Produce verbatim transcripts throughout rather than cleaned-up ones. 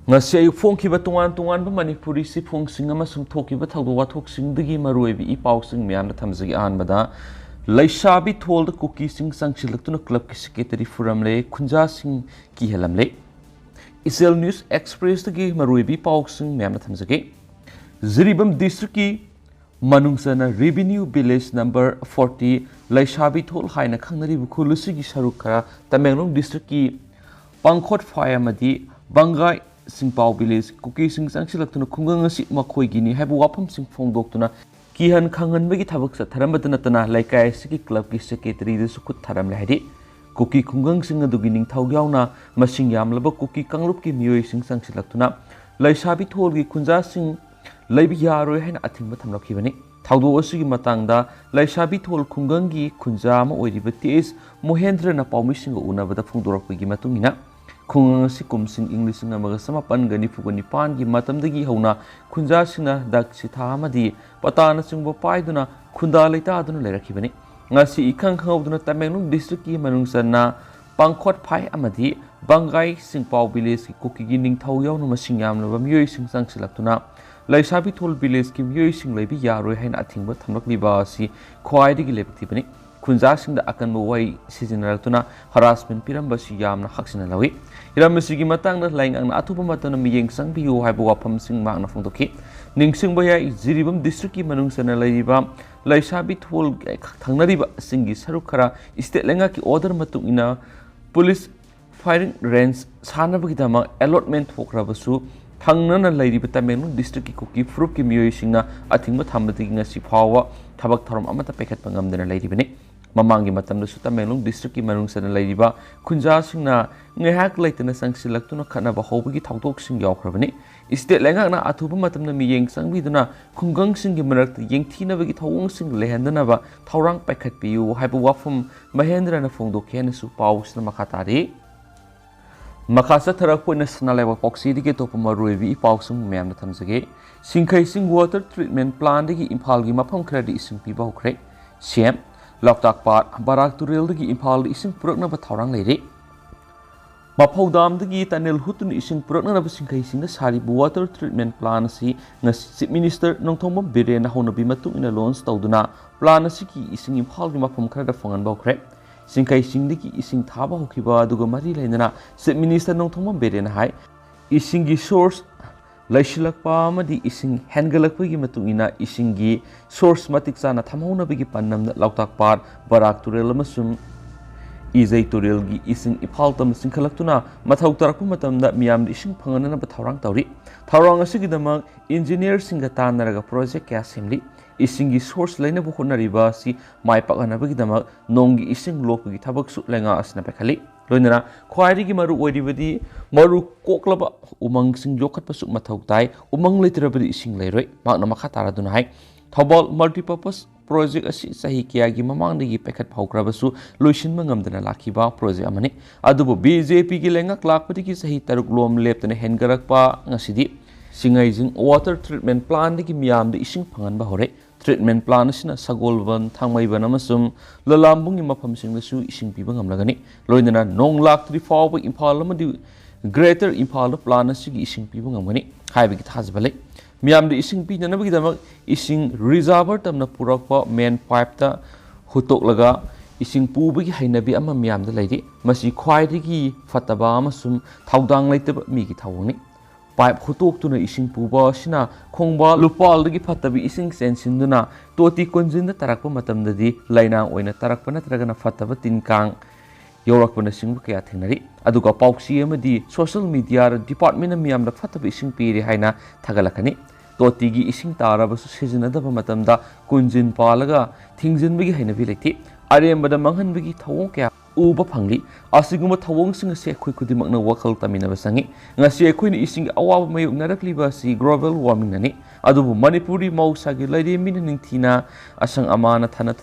ꯉꯁꯤ ꯑꯌꯨꯛ ꯐꯣꯡꯈꯤꯕ ꯇꯣꯉꯥꯟ ꯇꯣꯉꯥꯟꯕ ꯃꯅꯤꯄꯨꯔꯤ ꯆꯦꯐꯣꯡꯁꯤꯡ ꯑꯃꯁꯨꯡ ꯊꯣꯛꯈꯤꯕ ꯊꯧꯗꯣꯛ ꯋꯥꯊꯣꯛꯁꯤꯡꯗꯒꯤ ꯃꯔꯨꯑꯣꯏꯕ ꯏ ꯄꯥꯎꯁꯤꯡ ꯃꯌꯥꯝꯅ ꯊꯝꯖꯒꯦ꯫ ꯑꯍꯥꯟꯕꯗ, ꯂꯩꯁꯥꯕꯤ ꯊꯣꯜꯗ ꯀꯨꯀꯤꯁꯤꯡ ꯆꯪꯁꯤꯜꯂꯛꯇꯨꯅ ꯀ꯭ꯂꯕꯀꯤ ꯁꯦꯀ꯭ꯔꯦꯇꯔꯤ ꯐꯨꯔꯝꯂꯦ, ꯈꯨꯟꯖꯥꯁꯤꯡ ꯀꯤꯍꯜꯂꯝꯂꯦ꯫ ꯏꯆꯦꯜ ꯅ꯭ꯌꯨꯁ ꯑꯦꯛꯁꯄ꯭ꯔꯦꯁꯇꯒꯤ ꯃꯔꯨꯑꯣꯏꯕ ꯏ ꯄꯥꯎꯁꯤꯡ ꯃꯌꯥꯝꯅ ꯊꯝꯖꯒꯦ꯫ ꯖꯤꯔꯤꯕꯥꯝ ꯗꯤꯁꯇ꯭ꯔꯤꯛꯀꯤ ꯃꯅꯨꯡ ꯆꯟꯅ ꯔꯦꯚꯤꯅ꯭ꯌꯨ ꯚꯤꯂꯦꯖ ꯅꯝꯕꯔ ꯐꯣꯔꯇꯤ, ꯂꯩꯁꯥꯕꯤ ꯊꯣꯜ ꯍꯥꯏꯅ ꯈꯪꯅꯔꯤꯕ ꯈꯨꯜ ꯑꯁꯤꯒꯤ ꯁꯔꯨꯛ ꯈꯔ ꯇꯃꯦꯡꯂꯣꯡ ꯗꯤꯁꯇ꯭ꯔꯤꯛꯀꯤ ꯄꯥꯡꯈꯣꯠ ꯐꯥꯏ ꯑꯃꯗꯤ ꯕꯪꯒꯥꯏ ꯁꯤꯡꯄꯥꯎ ꯚꯤꯂꯦꯖ ꯀꯨꯀꯤꯁꯤꯡ ꯆꯪꯁꯤꯜꯂꯛꯇꯨꯅ ꯈꯨꯡꯒꯪ ꯑꯁꯤ ꯃꯈꯣꯏꯒꯤꯅꯤ ꯍꯥꯏꯕ ꯋꯥꯐꯝꯁꯤꯡ ꯐꯣꯡꯗꯣꯛꯇꯨꯅ ꯀꯤꯍꯟ ꯈꯪꯍꯟꯕꯒꯤ ꯊꯕꯛ ꯆꯠꯊꯔꯝꯕꯇ ꯅꯠꯇꯅ ꯂꯩꯀꯥꯏ ꯑꯁꯤꯒꯤ ꯀ꯭ꯂꯕꯀꯤ ꯁꯦꯀ꯭ꯔꯦꯇꯔꯤꯗꯁꯨ ꯈꯨꯠ ꯊꯥꯔꯝꯂꯦ꯫ ꯍꯥꯏꯗꯤ ꯀꯨꯀꯤ ꯈꯨꯡꯒꯪꯁꯤꯡ ꯑꯗꯨꯒꯤ ꯅꯤꯡꯊꯧ ꯌꯥꯎꯅ ꯃꯁꯤꯡ ꯌꯥꯝꯂꯕ ꯀꯨꯀꯤ ꯀꯥꯡꯂꯨꯞꯀꯤ ꯃꯤꯑꯣꯏꯁꯤꯡ ꯆꯪꯁꯤꯜꯂꯛꯇꯨꯅ ꯂꯩꯁꯥꯕꯤ ꯊꯣꯜꯒꯤ ꯈꯨꯟꯖꯥꯁꯤꯡ ꯂꯩꯕ ꯌꯥꯔꯣꯏ ꯍꯥꯏꯅ ꯑꯊꯤꯡꯕ ꯊꯝꯂꯛꯈꯤꯕꯅꯤ꯫ ꯊꯧꯗꯣꯛ ꯑꯁꯤꯒꯤ ꯃꯇꯥꯡꯗ ꯂꯩꯁꯥꯕꯤ ꯊꯣꯜ ꯈꯨꯡꯒꯪꯒꯤ ꯈꯨꯟꯖꯥ ꯑꯃ ꯑꯣꯏꯔꯤꯕ ꯇꯤ ꯑꯦꯁ ꯃꯣꯍꯦꯟꯗ꯭ꯔꯅ ꯄꯥꯎꯃꯤꯁꯤꯡꯒ ꯎꯅꯕꯗ ꯐꯣꯡꯗꯣꯔꯛꯄꯒꯤ ꯃꯇꯨꯡ ꯏꯟꯅ, ꯈꯨꯡꯒꯪ ꯑꯁꯤ ꯀꯨꯝꯁꯤꯡ ꯏꯪ ꯂꯤꯁꯤꯡ ꯑꯃꯒ ꯆꯃꯥꯄꯟꯒ ꯅꯤꯐꯨꯒ ꯅꯤꯄꯥꯟꯒꯤ ꯃꯇꯝꯗꯒꯤ ꯍꯧꯅ ꯈꯨꯟꯖꯥꯁꯤꯡꯅ ꯗꯛ ꯁꯤꯊꯥ ꯑꯃꯗꯤ ꯄꯇꯥꯅꯆꯤꯡꯕ ꯄꯥꯏꯗꯨꯅ ꯈꯨꯟꯗꯥ ꯂꯩꯇꯥꯗꯨꯅ ꯂꯩꯔꯛꯈꯤꯕꯅꯤ꯫ ꯉꯁꯤ ꯏꯈꯪ ꯈꯪꯍꯧꯗꯅ ꯇꯃꯦꯡꯂꯣꯡ ꯗꯤꯁꯇ꯭ꯔꯤꯛꯀꯤ ꯃꯅꯨꯡ ꯆꯟꯅ ꯄꯥꯡꯈꯣꯠ ꯐꯥꯏ ꯑꯃꯗꯤ ꯕꯪꯒꯥꯏ ꯁꯤꯡꯄꯥꯎ ꯚꯤꯂꯦꯖꯀꯤ ꯀꯨꯀꯤꯒꯤ ꯅꯤꯡꯊꯧ ꯌꯥꯎꯅ ꯃꯁꯤꯡ ꯌꯥꯝꯂꯕ ꯃꯤꯑꯣꯏꯁꯤꯡ ꯆꯪꯁꯤꯜꯂꯛꯇꯨꯅ ꯂꯩꯁꯥꯕꯤ ꯊꯣꯜ ꯚꯤꯂꯦꯖꯀꯤ ꯃꯤꯑꯣꯏꯁꯤꯡ ꯂꯩꯕ ꯌꯥꯔꯣꯏ ꯍꯥꯏꯅ ꯑꯊꯤꯡꯕ ꯊꯝꯂꯛꯂꯤꯕ ꯑꯁꯤ ꯈ꯭ꯋꯥꯏꯗꯒꯤ ꯂꯥꯏꯕꯛ ꯊꯤꯕꯅꯤ꯫ ꯈꯨꯟꯖꯥꯁꯤꯡꯗ ꯑꯀꯟꯕ ꯋꯥꯍꯩ ꯁꯤꯖꯤꯟꯅꯔꯛꯇꯨꯅ ꯍꯔꯥꯁꯃꯦꯟ ꯄꯤꯔꯝꯕꯁꯤ ꯌꯥꯝꯅ ꯍꯛꯆꯤꯟꯅ ꯂꯧꯏ꯫ ꯍꯤꯔꯝ ꯑꯁꯤꯒꯤ ꯃꯇꯥꯡꯗ ꯂꯩꯉꯥꯛꯅ ꯑꯊꯨꯕ ꯃꯇꯝꯗ ꯃꯤꯠꯌꯦꯡ ꯆꯪꯕꯤꯌꯨ ꯍꯥꯏꯕ ꯋꯥꯐꯝꯁꯤꯡ ꯃꯍꯥꯛꯅ ꯐꯣꯡꯗꯣꯛꯈꯤ꯫ ꯅꯤꯡꯁꯤꯡꯕ ꯌꯥꯏ, ꯖꯤꯔꯤꯕꯥꯝ ꯗꯤꯁꯇ꯭ꯔꯤꯛꯀꯤ ꯃꯅꯨꯡ ꯆꯟꯅ ꯂꯩꯔꯤꯕ ꯂꯩꯁꯥꯕꯤ ꯊꯣꯜ ꯊꯪꯅꯔꯤꯕꯁꯤꯡꯒꯤ ꯁꯔꯨꯛ ꯈꯔ ꯏꯁꯇꯦꯠ ꯂꯩꯉꯥꯛꯀꯤ ꯑꯣꯔꯗꯔ ꯃꯇꯨꯡ ꯏꯟꯅ ꯄꯨꯂꯤꯁ ꯐꯥꯏꯔꯤꯡ ꯔꯦꯟꯖ ꯁꯥꯟꯅꯕꯒꯤꯗꯃꯛ ꯑꯦꯂꯣꯠꯃꯦꯟ ꯊꯣꯛꯈ꯭ꯔꯕꯁꯨ, ꯊꯪꯅꯅ ꯂꯩꯔꯤꯕ ꯇꯃꯦꯡꯂꯣꯡ ꯗꯤꯁꯇ꯭ꯔꯤꯛꯀꯤ ꯀꯨꯀꯤ ꯐꯨꯔꯨꯞꯀꯤ ꯃꯤꯑꯣꯏꯁꯤꯡꯅ ꯑꯊꯤꯡꯕ ꯊꯝꯕꯗꯒꯤ ꯉꯁꯤ ꯐꯥꯎꯕ ꯊꯕꯛ ꯊꯧꯔꯝ ꯑꯃꯠꯇ ꯄꯥꯏꯈꯠꯄ ꯉꯝꯗꯅ ꯂꯩꯔꯤꯕꯅꯤ꯫ ꯃꯃꯥꯡꯒꯤ ꯃꯇꯝꯗꯁꯨ ꯇꯃꯦꯡꯂꯣꯡ ꯗꯤꯁꯇ꯭ꯔꯤꯛꯀꯤ ꯃꯅꯨꯡ ꯆꯟꯅ ꯂꯩꯔꯤꯕ ꯈꯨꯟꯖꯥꯁꯤꯡꯅ ꯉꯥꯏꯍꯥꯛ ꯂꯩꯇꯅ ꯆꯪꯁꯤꯜꯂꯛꯇꯨꯅ ꯈꯠꯅꯕ ꯍꯧꯕꯒꯤ ꯊꯧꯗꯣꯛꯁꯤꯡ ꯌꯥꯎꯈ꯭ꯔꯕꯅꯤ꯫ ꯏꯁꯇꯦꯠ ꯂꯩꯉꯥꯛꯅ ꯑꯊꯨꯕ ꯃꯇꯝꯗ ꯃꯤꯠꯌꯦꯡ ꯆꯪꯕꯤꯗꯨꯅ ꯈꯨꯡꯒꯪꯁꯤꯡꯒꯤ ꯃꯔꯛꯇ ꯌꯦꯡꯊꯤꯅꯕꯒꯤ ꯊꯧꯑꯣꯡꯁꯤꯡ ꯂꯩꯍꯟꯗꯅꯕ ꯊꯧꯔꯥꯡ ꯄꯥꯏꯈꯠꯄꯤꯌꯨ ꯍꯥꯏꯕ ꯋꯥꯐꯝ ꯃꯍꯦꯟꯗ꯭ꯔꯅ ꯐꯣꯡꯗꯣꯛꯈꯤ ꯍꯥꯏꯅꯁꯨ ꯄꯥꯎꯁꯤꯅ ꯃꯈꯥ ꯇꯥꯔꯤ꯫ ꯃꯈꯥ ꯆꯠꯊꯔꯛꯄ ꯑꯣꯏꯅ ꯁꯅꯥ ꯂꯩꯕꯥꯛ ꯄꯥꯎꯆꯦꯗꯒꯤ ꯑꯇꯣꯞꯄ ꯃꯔꯨꯑꯣꯏꯕ ꯏ ꯄꯥꯎꯁꯤꯡ ꯃꯌꯥꯝꯗ ꯊꯝꯖꯒꯦ꯫ ꯁꯤꯡꯈꯩꯁꯤꯡ ꯋꯥꯇꯔ ꯇ꯭ꯔꯤꯠꯃꯦꯟ ꯄ꯭ꯂꯥꯟꯗꯒꯤ ꯏꯝꯐꯥꯜꯒꯤ ꯃꯐꯝ ꯈꯔꯗꯤ ꯏꯁꯤꯡ ꯄꯤꯕ ꯍꯧꯈ꯭ꯔꯦ꯫ ꯁꯤ ꯑꯦꯝ, ꯂꯣꯛꯇꯥꯛ ꯄꯥꯠ, ꯕꯔꯥꯛ ꯇꯨꯔꯦꯜꯗꯒꯤ ꯏꯝꯐꯥꯜꯗ ꯏꯁꯤꯡ ꯄꯨꯔꯛꯅꯕ ꯊꯧꯔꯥꯡ ꯂꯩꯔꯤ꯫ ꯃꯐꯧ ꯗꯥꯝꯗꯒꯤ tunnel ꯍꯨꯠꯇꯨꯅ ꯏꯁꯤꯡ ꯄꯨꯔꯛꯅꯅꯕ ꯁꯤꯡꯈꯩꯁꯤꯡꯗ ꯁꯥꯔꯤꯕ water treatment plant ꯑꯁꯤ ꯉꯁꯤ Chief Minister ꯅꯣꯡꯊꯣꯝꯕꯝ ꯕꯤꯔꯦꯟꯅ ꯍꯧꯅꯕꯤ ꯃꯇꯨꯡ ꯏꯟꯅ launch ꯇꯧꯗꯨꯅ plant ꯑꯁꯤꯒꯤ ꯏꯁꯤꯡ ꯏꯝꯐꯥꯜꯒꯤ ꯃꯐꯝ ꯈꯔꯗ ꯐꯪꯍꯟꯕ ꯍꯧꯈ꯭ꯔꯦ꯫ ꯁꯤꯡꯈꯩꯁꯤꯡꯗꯒꯤ ꯏꯁꯤꯡ ꯊꯥꯕ ꯍꯧꯈꯤꯕ ꯑꯗꯨꯒ ꯃꯔꯤ ꯂꯩꯅꯅ Chief Minister ꯅꯣꯡꯊꯣꯝꯕꯝ ꯕꯤꯔꯦꯟꯅ ꯍꯥꯏ, ꯏꯁꯤꯡꯒꯤ source ꯂꯩꯁꯤꯜꯂꯛꯄ ꯑꯃꯗꯤ ꯏꯁꯤꯡ ꯍꯦꯟꯒꯠꯂꯛꯄꯒꯤ ꯃꯇꯨꯡ ꯏꯟꯅ ꯏꯁꯤꯡꯒꯤ source ꯃꯇꯤꯛ ꯆꯥꯅ ꯊꯝꯍꯧꯅꯕꯒꯤ ꯄꯥꯟꯗꯝꯗ ꯂꯣꯛꯇꯥꯛ ꯄꯥꯠ, ꯕꯔꯥꯛ ꯇꯨꯔꯦꯜ ꯑꯃꯁꯨꯡ ꯏꯖꯩ ꯇꯨꯔꯦꯜꯒꯤ ꯏꯁꯤꯡ ꯏꯝꯐꯥꯜ ꯇꯝꯅ ꯆꯤꯡꯈꯠꯂꯛꯇꯨꯅ ꯃꯊꯧ ꯇꯥꯔꯛꯄ ꯃꯇꯝꯗ ꯃꯤꯌꯥꯝꯗ ꯏꯁꯤꯡ ꯐꯪꯍꯟꯅꯅꯕ ꯊꯧꯔꯥꯡ ꯇꯧꯔꯤ꯫ ꯊꯧꯔꯥꯡ ꯑꯁꯤꯒꯤꯗꯃꯛ engineer ꯁꯤꯡꯒ ꯇꯥꯟꯅꯔꯒ project ꯀꯌꯥ ꯁꯦꯝꯂꯤ꯫ ꯏꯁꯤꯡꯒꯤ source ꯂꯩꯅꯕ ꯍꯣꯠꯅꯔꯤꯕ ꯑꯁꯤ ꯃꯥꯏ ꯄꯥꯛꯍꯟꯅꯕꯒꯤꯗꯃꯛ ꯅꯣꯡꯒꯤ ꯏꯁꯤꯡ ꯂꯣꯛꯄꯒꯤ ꯊꯕꯛꯁꯨ ꯂꯩꯉꯥꯛ ꯑꯁꯤꯅ ꯄꯥꯏꯈꯠꯂꯤ꯫ ꯂꯣꯏꯅꯅ ꯈ꯭ꯋꯥꯏꯗꯒꯤ ꯃꯔꯨ ꯑꯣꯏꯔꯤꯕꯗꯤ ꯃꯔꯨ ꯀꯣꯛꯂꯕ ꯎꯃꯪꯁꯤꯡ ꯌꯣꯛꯈꯠꯄꯁꯨ ꯃꯊꯧ ꯇꯥꯏ꯫ ꯎꯃꯪ ꯂꯩꯇ꯭ꯔꯕꯗꯤ ꯏꯁꯤꯡ ꯂꯩꯔꯣꯏ꯫ ꯃꯍꯥꯛꯅ ꯃꯈꯥ ꯇꯥꯔꯗꯨꯅ ꯍꯥꯏ, ꯊꯧꯕꯥꯜ multipurpose project ꯑꯁꯤ ꯆꯍꯤ ꯀꯌꯥꯒꯤ ꯃꯃꯥꯡꯗꯒꯤ ꯄꯥꯏꯈꯠꯄ ꯍꯧꯈ꯭ꯔꯕꯁꯨ ꯂꯣꯏꯁꯤꯟꯕ ꯉꯝꯗꯅ ꯂꯥꯛꯈꯤꯕ project ꯑꯃꯅꯤ꯫ ꯑꯗꯨꯕꯨ BJPꯒꯤ ꯂꯩꯉꯥꯛ ꯂꯥꯛꯄꯗꯒꯤ ꯆꯍꯤ ꯇꯔꯨꯛ ꯂꯣꯝ ꯂꯦꯞꯇꯅ ꯍꯦꯟꯒꯠꯂꯛꯄ ꯉꯁꯤꯗꯤ ꯁꯤꯡꯉꯩꯖꯤꯡ water treatment plantꯗꯒꯤ ꯃꯤꯌꯥꯝꯗ ꯏꯁꯤꯡ ꯐꯪꯍꯟꯕ ꯍꯧꯔꯦ꯫ Treatment plant ꯑꯁꯤꯅ ꯁꯒꯣꯜꯕꯟ, ꯊꯥꯡꯃꯩꯕꯟ ꯑꯃꯁꯨꯡ ꯂꯂꯥꯝꯕꯨꯡꯒꯤ ꯃꯐꯝꯁꯤꯡꯗꯁꯨ ꯏꯁꯤꯡ ꯄꯤꯕ ꯉꯝꯂꯒꯅꯤ꯫ ꯂꯣꯏꯅꯅ ꯅꯣꯡ ꯂꯥꯛꯇ꯭ꯔꯤ ꯐꯥꯎꯕ ꯏꯝꯐꯥꯜ ꯑꯃꯗꯤ greater ꯏꯝꯐꯥꯜꯗ plant ꯑꯁꯤꯒꯤ ꯏꯁꯤꯡ ꯄꯤꯕ ꯉꯝꯒꯅꯤ ꯍꯥꯏꯕꯒꯤ ꯊꯥꯖꯕ ꯂꯩ꯫ ꯃꯤꯌꯥꯝꯗ ꯏꯁꯤꯡ ꯄꯤꯅꯅꯕꯒꯤꯗꯃꯛ ꯏꯁꯤꯡ reservoir ꯇꯝꯅ ꯄꯨꯔꯛꯄ main pipeꯇ ꯍꯨꯠꯇꯣꯛꯂꯒ ꯏꯁꯤꯡ ꯄꯨꯕꯒꯤ ꯍꯩꯅꯕꯤ ꯑꯃ ꯃꯤꯌꯥꯝꯗ ꯂꯩꯔꯤ꯫ ꯃꯁꯤ ꯈ꯭ꯋꯥꯏꯗꯒꯤ ꯐꯠꯇꯕ ꯑꯃꯁꯨꯡ ꯊꯧꯗꯥꯡ ꯂꯩꯇꯕ ꯃꯤꯒꯤ ꯊꯧꯑꯣꯡꯅꯤ꯫ Pipe ꯍꯨꯠꯇꯣꯛꯇꯨꯅ ꯏꯁꯤꯡ ꯄꯨꯕ ꯑꯁꯤꯅ ꯈꯣꯡꯕꯥꯜ ꯂꯨꯄꯥꯜꯗꯒꯤ ꯐꯠꯇꯕ ꯏꯁꯤꯡ ꯆꯦꯟꯁꯤꯟꯗꯨꯅ ꯇꯣꯇꯤ ꯀꯣꯟꯖꯤꯟꯗ ꯇꯥꯔꯛꯄ ꯃꯇꯝꯗꯗꯤ ꯂꯩꯅꯥꯡ ꯑꯣꯏꯅ ꯇꯥꯔꯛꯄ ꯅꯠꯇ꯭ꯔꯒꯅ ꯐꯠꯇꯕ ꯇꯤꯟ ꯀꯥꯡ ꯌꯧꯔꯛꯄꯅꯆꯤꯡꯕ ꯀꯌꯥ ꯊꯦꯡꯅꯔꯤ꯫ ꯑꯗꯨꯒ ꯄꯥꯎꯆꯦ ꯑꯃꯗꯤ social mediaꯗ departmentꯅ ꯃꯤꯌꯥꯝꯗ ꯐꯠꯇꯕ ꯏꯁꯤꯡ ꯄꯤꯔꯦ ꯍꯥꯏꯅ ꯊꯥꯒꯠꯂꯛꯀꯅꯤ꯫ ꯇꯣꯇꯤꯒꯤ ꯏꯁꯤꯡ ꯇꯥꯔꯕꯁꯨ ꯁꯤꯖꯤꯟꯅꯗꯕ ꯃꯇꯝꯗ ꯀꯣꯟꯖꯤꯟ ꯄꯥꯜꯂꯒ ꯊꯤꯡꯖꯤꯟꯕꯒꯤ ꯍꯩꯅꯕꯤ ꯂꯩꯇꯦ꯫ ꯑꯔꯦꯝꯕꯗ ꯃꯥꯡꯍꯟꯕꯒꯤ ꯊꯧꯑꯣꯡ ꯀꯌꯥ ꯎꯕ ꯐꯪꯂꯤ꯫ ꯑꯁꯤꯒꯨꯝꯕ ꯊꯧꯑꯣꯡꯁꯤꯡ ꯑꯁꯤ ꯑꯩꯈꯣꯏ ꯈꯨꯗꯤꯡꯃꯛꯅ ꯋꯥꯈꯜ ꯇꯥꯃꯤꯟꯅꯕ ꯆꯪꯏ꯫ ꯉꯁꯤ ꯑꯩꯈꯣꯏꯅ ꯏꯁꯤꯡꯒꯤ ꯑꯋꯥꯕ ꯃꯥꯌꯣꯛꯅꯔꯛꯂꯤꯕ ꯑꯁꯤ global warmingꯅꯅꯤ꯫ ꯑꯗꯨꯕꯨ ꯃꯅꯤꯄꯨꯔꯗꯤ ꯃꯍꯧꯁꯥꯒꯤ ꯂꯥꯏꯔꯦꯝꯕꯤꯅ ꯅꯤꯡꯊꯤꯅ ꯑꯁꯪ ꯑꯃꯥꯟꯅ ꯊꯥꯅ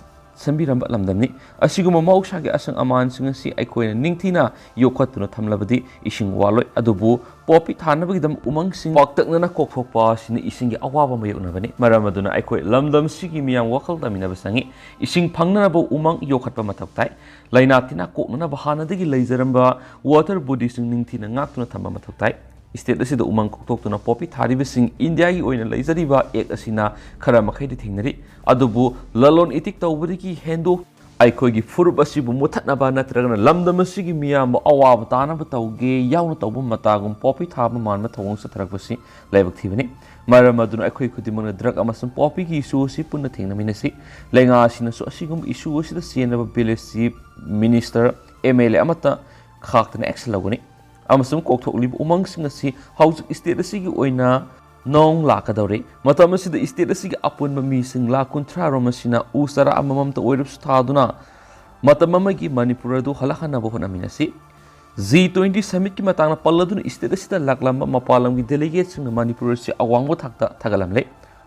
ꯁꯦꯝꯕꯤꯔꯝꯕ ꯂꯝꯗꯝꯅꯤ꯫ ꯑꯁꯤꯒꯨꯝꯕ ꯃꯍꯧꯁꯥꯒꯤ ꯑꯁꯪ ꯑꯃꯥꯟꯁꯤꯡ ꯑꯁꯤ ꯑꯩꯈꯣꯏꯅ ꯅꯤꯡꯊꯤꯅ ꯌꯣꯛꯈꯠꯇꯨꯅ ꯊꯝꯂꯕꯗꯤ ꯏꯁꯤꯡ ꯋꯥꯠꯂꯣꯏ꯫ ꯑꯗꯨꯕꯨ ꯄꯣꯄꯤ ꯊꯥꯅꯕꯒꯤꯗꯃꯛ ꯎꯃꯪꯁꯤꯡ ꯄꯥꯛꯇꯛꯅꯅ ꯀꯣꯛꯊꯣꯛꯄ ꯑꯁꯤꯅ ꯏꯁꯤꯡꯒꯤ ꯑꯋꯥꯕ ꯃꯥꯌꯣꯛꯅꯕꯅꯤ꯫ ꯃꯔꯝ ꯑꯗꯨꯅ ꯑꯩꯈꯣꯏ ꯂꯝꯗꯝꯁꯤꯒꯤ ꯃꯤꯌꯥꯝ ꯋꯥꯈꯜ ꯇꯥꯃꯤꯟꯅꯕ ꯆꯪꯏ꯫ ꯏꯁꯤꯡ ꯐꯪꯅꯅꯕ ꯎꯃꯪ ꯌꯣꯛꯈꯠꯄ ꯃꯊꯧ ꯇꯥꯏ꯫ ꯂꯥꯏꯅꯥ ꯇꯤꯟꯅꯥ ꯀꯣꯛꯅꯅꯕ ꯍꯥꯟꯅꯗꯒꯤ ꯂꯩꯖꯔꯝꯕ water bodyꯁꯤꯡ ꯅꯤꯡꯊꯤꯅ ꯉꯥꯛꯇꯨꯅ ꯊꯝꯕ ꯃꯊꯧ ꯇꯥꯏ꯫ State ꯑꯁꯤꯗ ꯎꯃꯪ ꯀꯣꯛꯊꯣꯛꯇꯨꯅ ꯄꯣꯄꯤ ꯊꯥꯔꯤꯕꯁꯤꯡ ꯏꯟꯗꯤꯌꯥꯒꯤ ꯑꯣꯏꯅ ꯂꯩꯖꯔꯤꯕ Act ꯑꯁꯤꯅ ꯈꯔ ꯃꯈꯩꯗꯤ ꯊꯤꯡꯅꯔꯤ꯫ ꯑꯗꯨꯕꯨ ꯂꯂꯣꯟ ꯏꯇꯤꯛ ꯇꯧꯕꯗꯒꯤ ꯍꯦꯟꯗꯣꯛ ꯑꯩꯈꯣꯏꯒꯤ ꯐꯨꯔꯨꯞ ꯑꯁꯤꯕꯨ ꯃꯨꯊꯠꯅꯕ ꯅꯠꯇ꯭ꯔꯒꯅ ꯂꯝꯗꯝ ꯑꯁꯤꯒꯤ ꯃꯤꯌꯥꯝꯕꯨ ꯑꯋꯥꯕ ꯇꯥꯅꯕ ꯇꯧꯒꯦ ꯌꯥꯎꯅ ꯇꯧꯕ ꯃꯇꯥꯒꯨꯝ ꯄꯣꯄꯤ ꯊꯥꯕ ꯃꯥꯟꯕ ꯊꯧꯑꯣꯡ ꯆꯠꯊꯔꯛꯄꯁꯤ ꯂꯥꯏꯕꯛ ꯊꯤꯕꯅꯤ꯫ ꯃꯔꯝ ꯑꯗꯨꯅ ꯑꯩꯈꯣꯏ ꯈꯨꯗꯤꯡꯃꯛꯅ drug ꯑꯃꯁꯨꯡ ꯄꯣꯄꯤꯒꯤ issue ꯑꯁꯤ ꯄꯨꯟꯅ ꯊꯦꯡꯅꯃꯤꯟꯅꯁꯤ꯫ ꯂꯩꯉꯥꯛ ꯑꯁꯤꯅꯁꯨ ꯑꯁꯤꯒꯨꯝꯕ issue ꯑꯁꯤꯗ ꯆꯦꯟꯅꯕ village chief, minister, M L A ꯑꯃꯠꯇ ꯈꯥꯛꯇꯅ action ꯂꯧꯒꯅꯤ꯫ ꯑꯃꯁꯨꯡ ꯀꯣꯛꯊꯣꯛꯂꯤꯕ ꯎꯃꯪꯁꯤꯡ ꯑꯁꯤ ꯍꯧꯖꯤꯛ state ꯑꯁꯤꯒꯤ ꯑꯣꯏꯅ ꯅꯣꯡ ꯂꯥꯛꯀꯗꯧꯔꯤ꯫ ꯃꯇꯝ ꯑꯁꯤꯗ state ꯑꯁꯤꯒꯤ ꯑꯄꯨꯟꯕ ꯃꯤꯁꯤꯡ ꯂꯥꯈ ꯀꯨꯟꯊ꯭ꯔꯥ ꯔꯣꯝ ꯑꯁꯤꯅ ꯎ ꯆꯥꯔꯥ ꯑꯃꯃꯝꯇ ꯑꯣꯏꯔꯕꯁꯨ ꯊꯥꯗꯨꯅ ꯃꯇꯝ ꯑꯃꯒꯤ ꯃꯅꯤꯄꯨꯔ ꯑꯗꯨ ꯍꯜꯂꯛꯍꯟꯅꯕ ꯍꯣꯠꯅꯃꯤꯟꯅꯁꯤ꯫ G twenty summitꯀꯤ ꯃꯇꯥꯡꯗ ꯄꯜꯂꯗꯨꯅ state ꯑꯁꯤꯗ ꯂꯥꯛꯂꯝꯕ ꯃꯄꯥꯟ ꯂꯝꯒꯤ delegateꯁꯤꯡꯅ ꯃꯅꯤꯄꯨꯔ ꯑꯁꯤ ꯑꯋꯥꯡꯕ ꯊꯥꯛꯇ ꯊꯥꯒꯠꯂꯝꯂꯦ꯫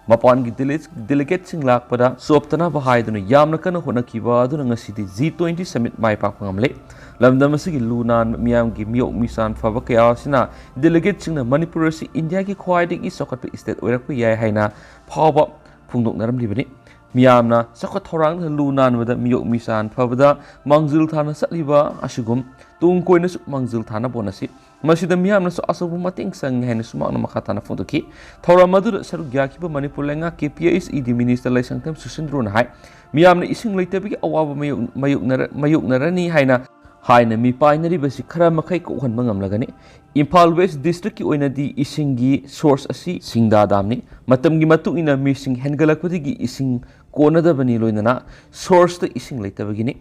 ꯃꯄꯥꯟꯒꯤ dele-, delegateꯁꯤꯡ ꯂꯥꯛꯄꯗ ꯆꯣꯞꯇꯅꯕ ꯍꯥꯏꯗꯨꯅ ꯌꯥꯝꯅ ꯀꯟꯅ ꯍꯣꯠꯅꯈꯤꯕ ꯑꯗꯨꯅ ꯉꯁꯤꯗꯤ G twenty summit ꯃꯥꯏ ꯄꯥꯛꯄ ꯉꯝꯂꯦ꯫ ꯂꯝꯗꯝ ꯑꯁꯤꯒꯤ ꯂꯨ ꯅꯥꯟꯕ ꯃꯤꯌꯥꯝꯒꯤ ꯃꯤꯑꯣꯛ ꯃꯤꯆꯥꯟ ꯐꯕ ꯀꯌꯥ ꯑꯁꯤꯅ delegateꯁꯤꯡꯅ ꯃꯅꯤꯄꯨꯔ ꯑꯁꯤ ꯏꯟꯗꯤꯌꯥꯒꯤ ꯈ꯭ꯋꯥꯏꯗꯒꯤ ꯆꯥꯎꯈꯠꯄ state ꯑꯣꯏꯔꯛꯄ ꯌꯥꯏ ꯍꯥꯏꯅ ꯐꯥꯎꯕ ꯐꯣꯡꯗꯣꯛꯅꯔꯝꯂꯤꯕꯅꯤ꯫ ꯃꯤꯌꯥꯝꯅ ꯆꯥꯎꯈꯠ ꯊꯧꯔꯥꯡꯗ ꯂꯨ ꯅꯥꯟꯕꯗ ꯃꯤꯑꯣꯛ ꯃꯤꯆꯥꯟ ꯐꯕꯗ ꯃꯥꯡꯖꯤꯜ ꯊꯥꯅ ꯆꯠꯂꯤꯕ ꯑꯁꯤꯒꯨꯝ ꯇꯨꯡ ꯀꯣꯏꯅꯁꯨ ꯃꯥꯡꯖꯤꯜ ꯊꯥꯅꯕ ꯍꯣꯠꯅꯁꯤ꯫ ꯃꯁꯤꯗ ꯃꯤꯌꯥꯝꯅꯁꯨ ꯑꯆꯧꯕ ꯃꯇꯦꯡ ꯆꯪꯏ ꯍꯥꯏꯅꯁꯨ ꯃꯍꯥꯛꯅ ꯃꯈꯥ ꯇꯥꯅ ꯐꯣꯡꯗꯣꯛꯈꯤ꯫ ꯊꯧꯔꯝ ꯑꯗꯨꯗ ꯁꯔꯨꯛ ꯌꯥꯈꯤꯕ ꯃꯅꯤꯄꯨꯔ ꯂꯩꯉꯥꯛꯀꯤ P H E D minister ꯂꯩꯁꯪꯊꯦꯝ ꯁꯨꯁꯤꯟꯗ꯭ꯔꯣꯅ ꯍꯥꯏ, ꯃꯤꯌꯥꯝꯅ ꯏꯁꯤꯡ ꯂꯩꯇꯕꯒꯤ ꯑꯋꯥꯕ ꯃꯥꯌꯣꯛ-, ꯃꯥꯌꯣꯛꯅꯔ-, ꯃꯥꯌꯣꯛꯅꯔꯅꯤ ꯍꯥꯏꯅ, ꯍꯥꯏꯅ ꯃꯤꯄꯥꯏꯅꯔꯤꯕꯁꯤ ꯈꯔ ꯃꯈꯩ ꯀꯣꯛꯍꯟꯕ ꯉꯝꯂꯒꯅꯤ꯫ ꯏꯝꯐꯥꯜ West districtꯀꯤ ꯑꯣꯏꯅꯗꯤ ꯏꯁꯤꯡꯒꯤ source ꯑꯁꯤ ꯁꯤꯡꯗꯥ damꯅꯤ꯫ ꯃꯇꯝꯒꯤ ꯃꯇꯨꯡ ꯏꯟꯅ ꯃꯤꯁꯤꯡ ꯍꯦꯟꯒꯠꯂꯛꯄꯗꯒꯤ ꯏꯁꯤꯡ ꯀꯣꯟꯅꯗꯕꯅꯤ ꯂꯣꯏꯅꯅ sourceꯇ ꯏꯁꯤꯡ ꯂꯩꯇꯕꯒꯤꯅꯤ꯫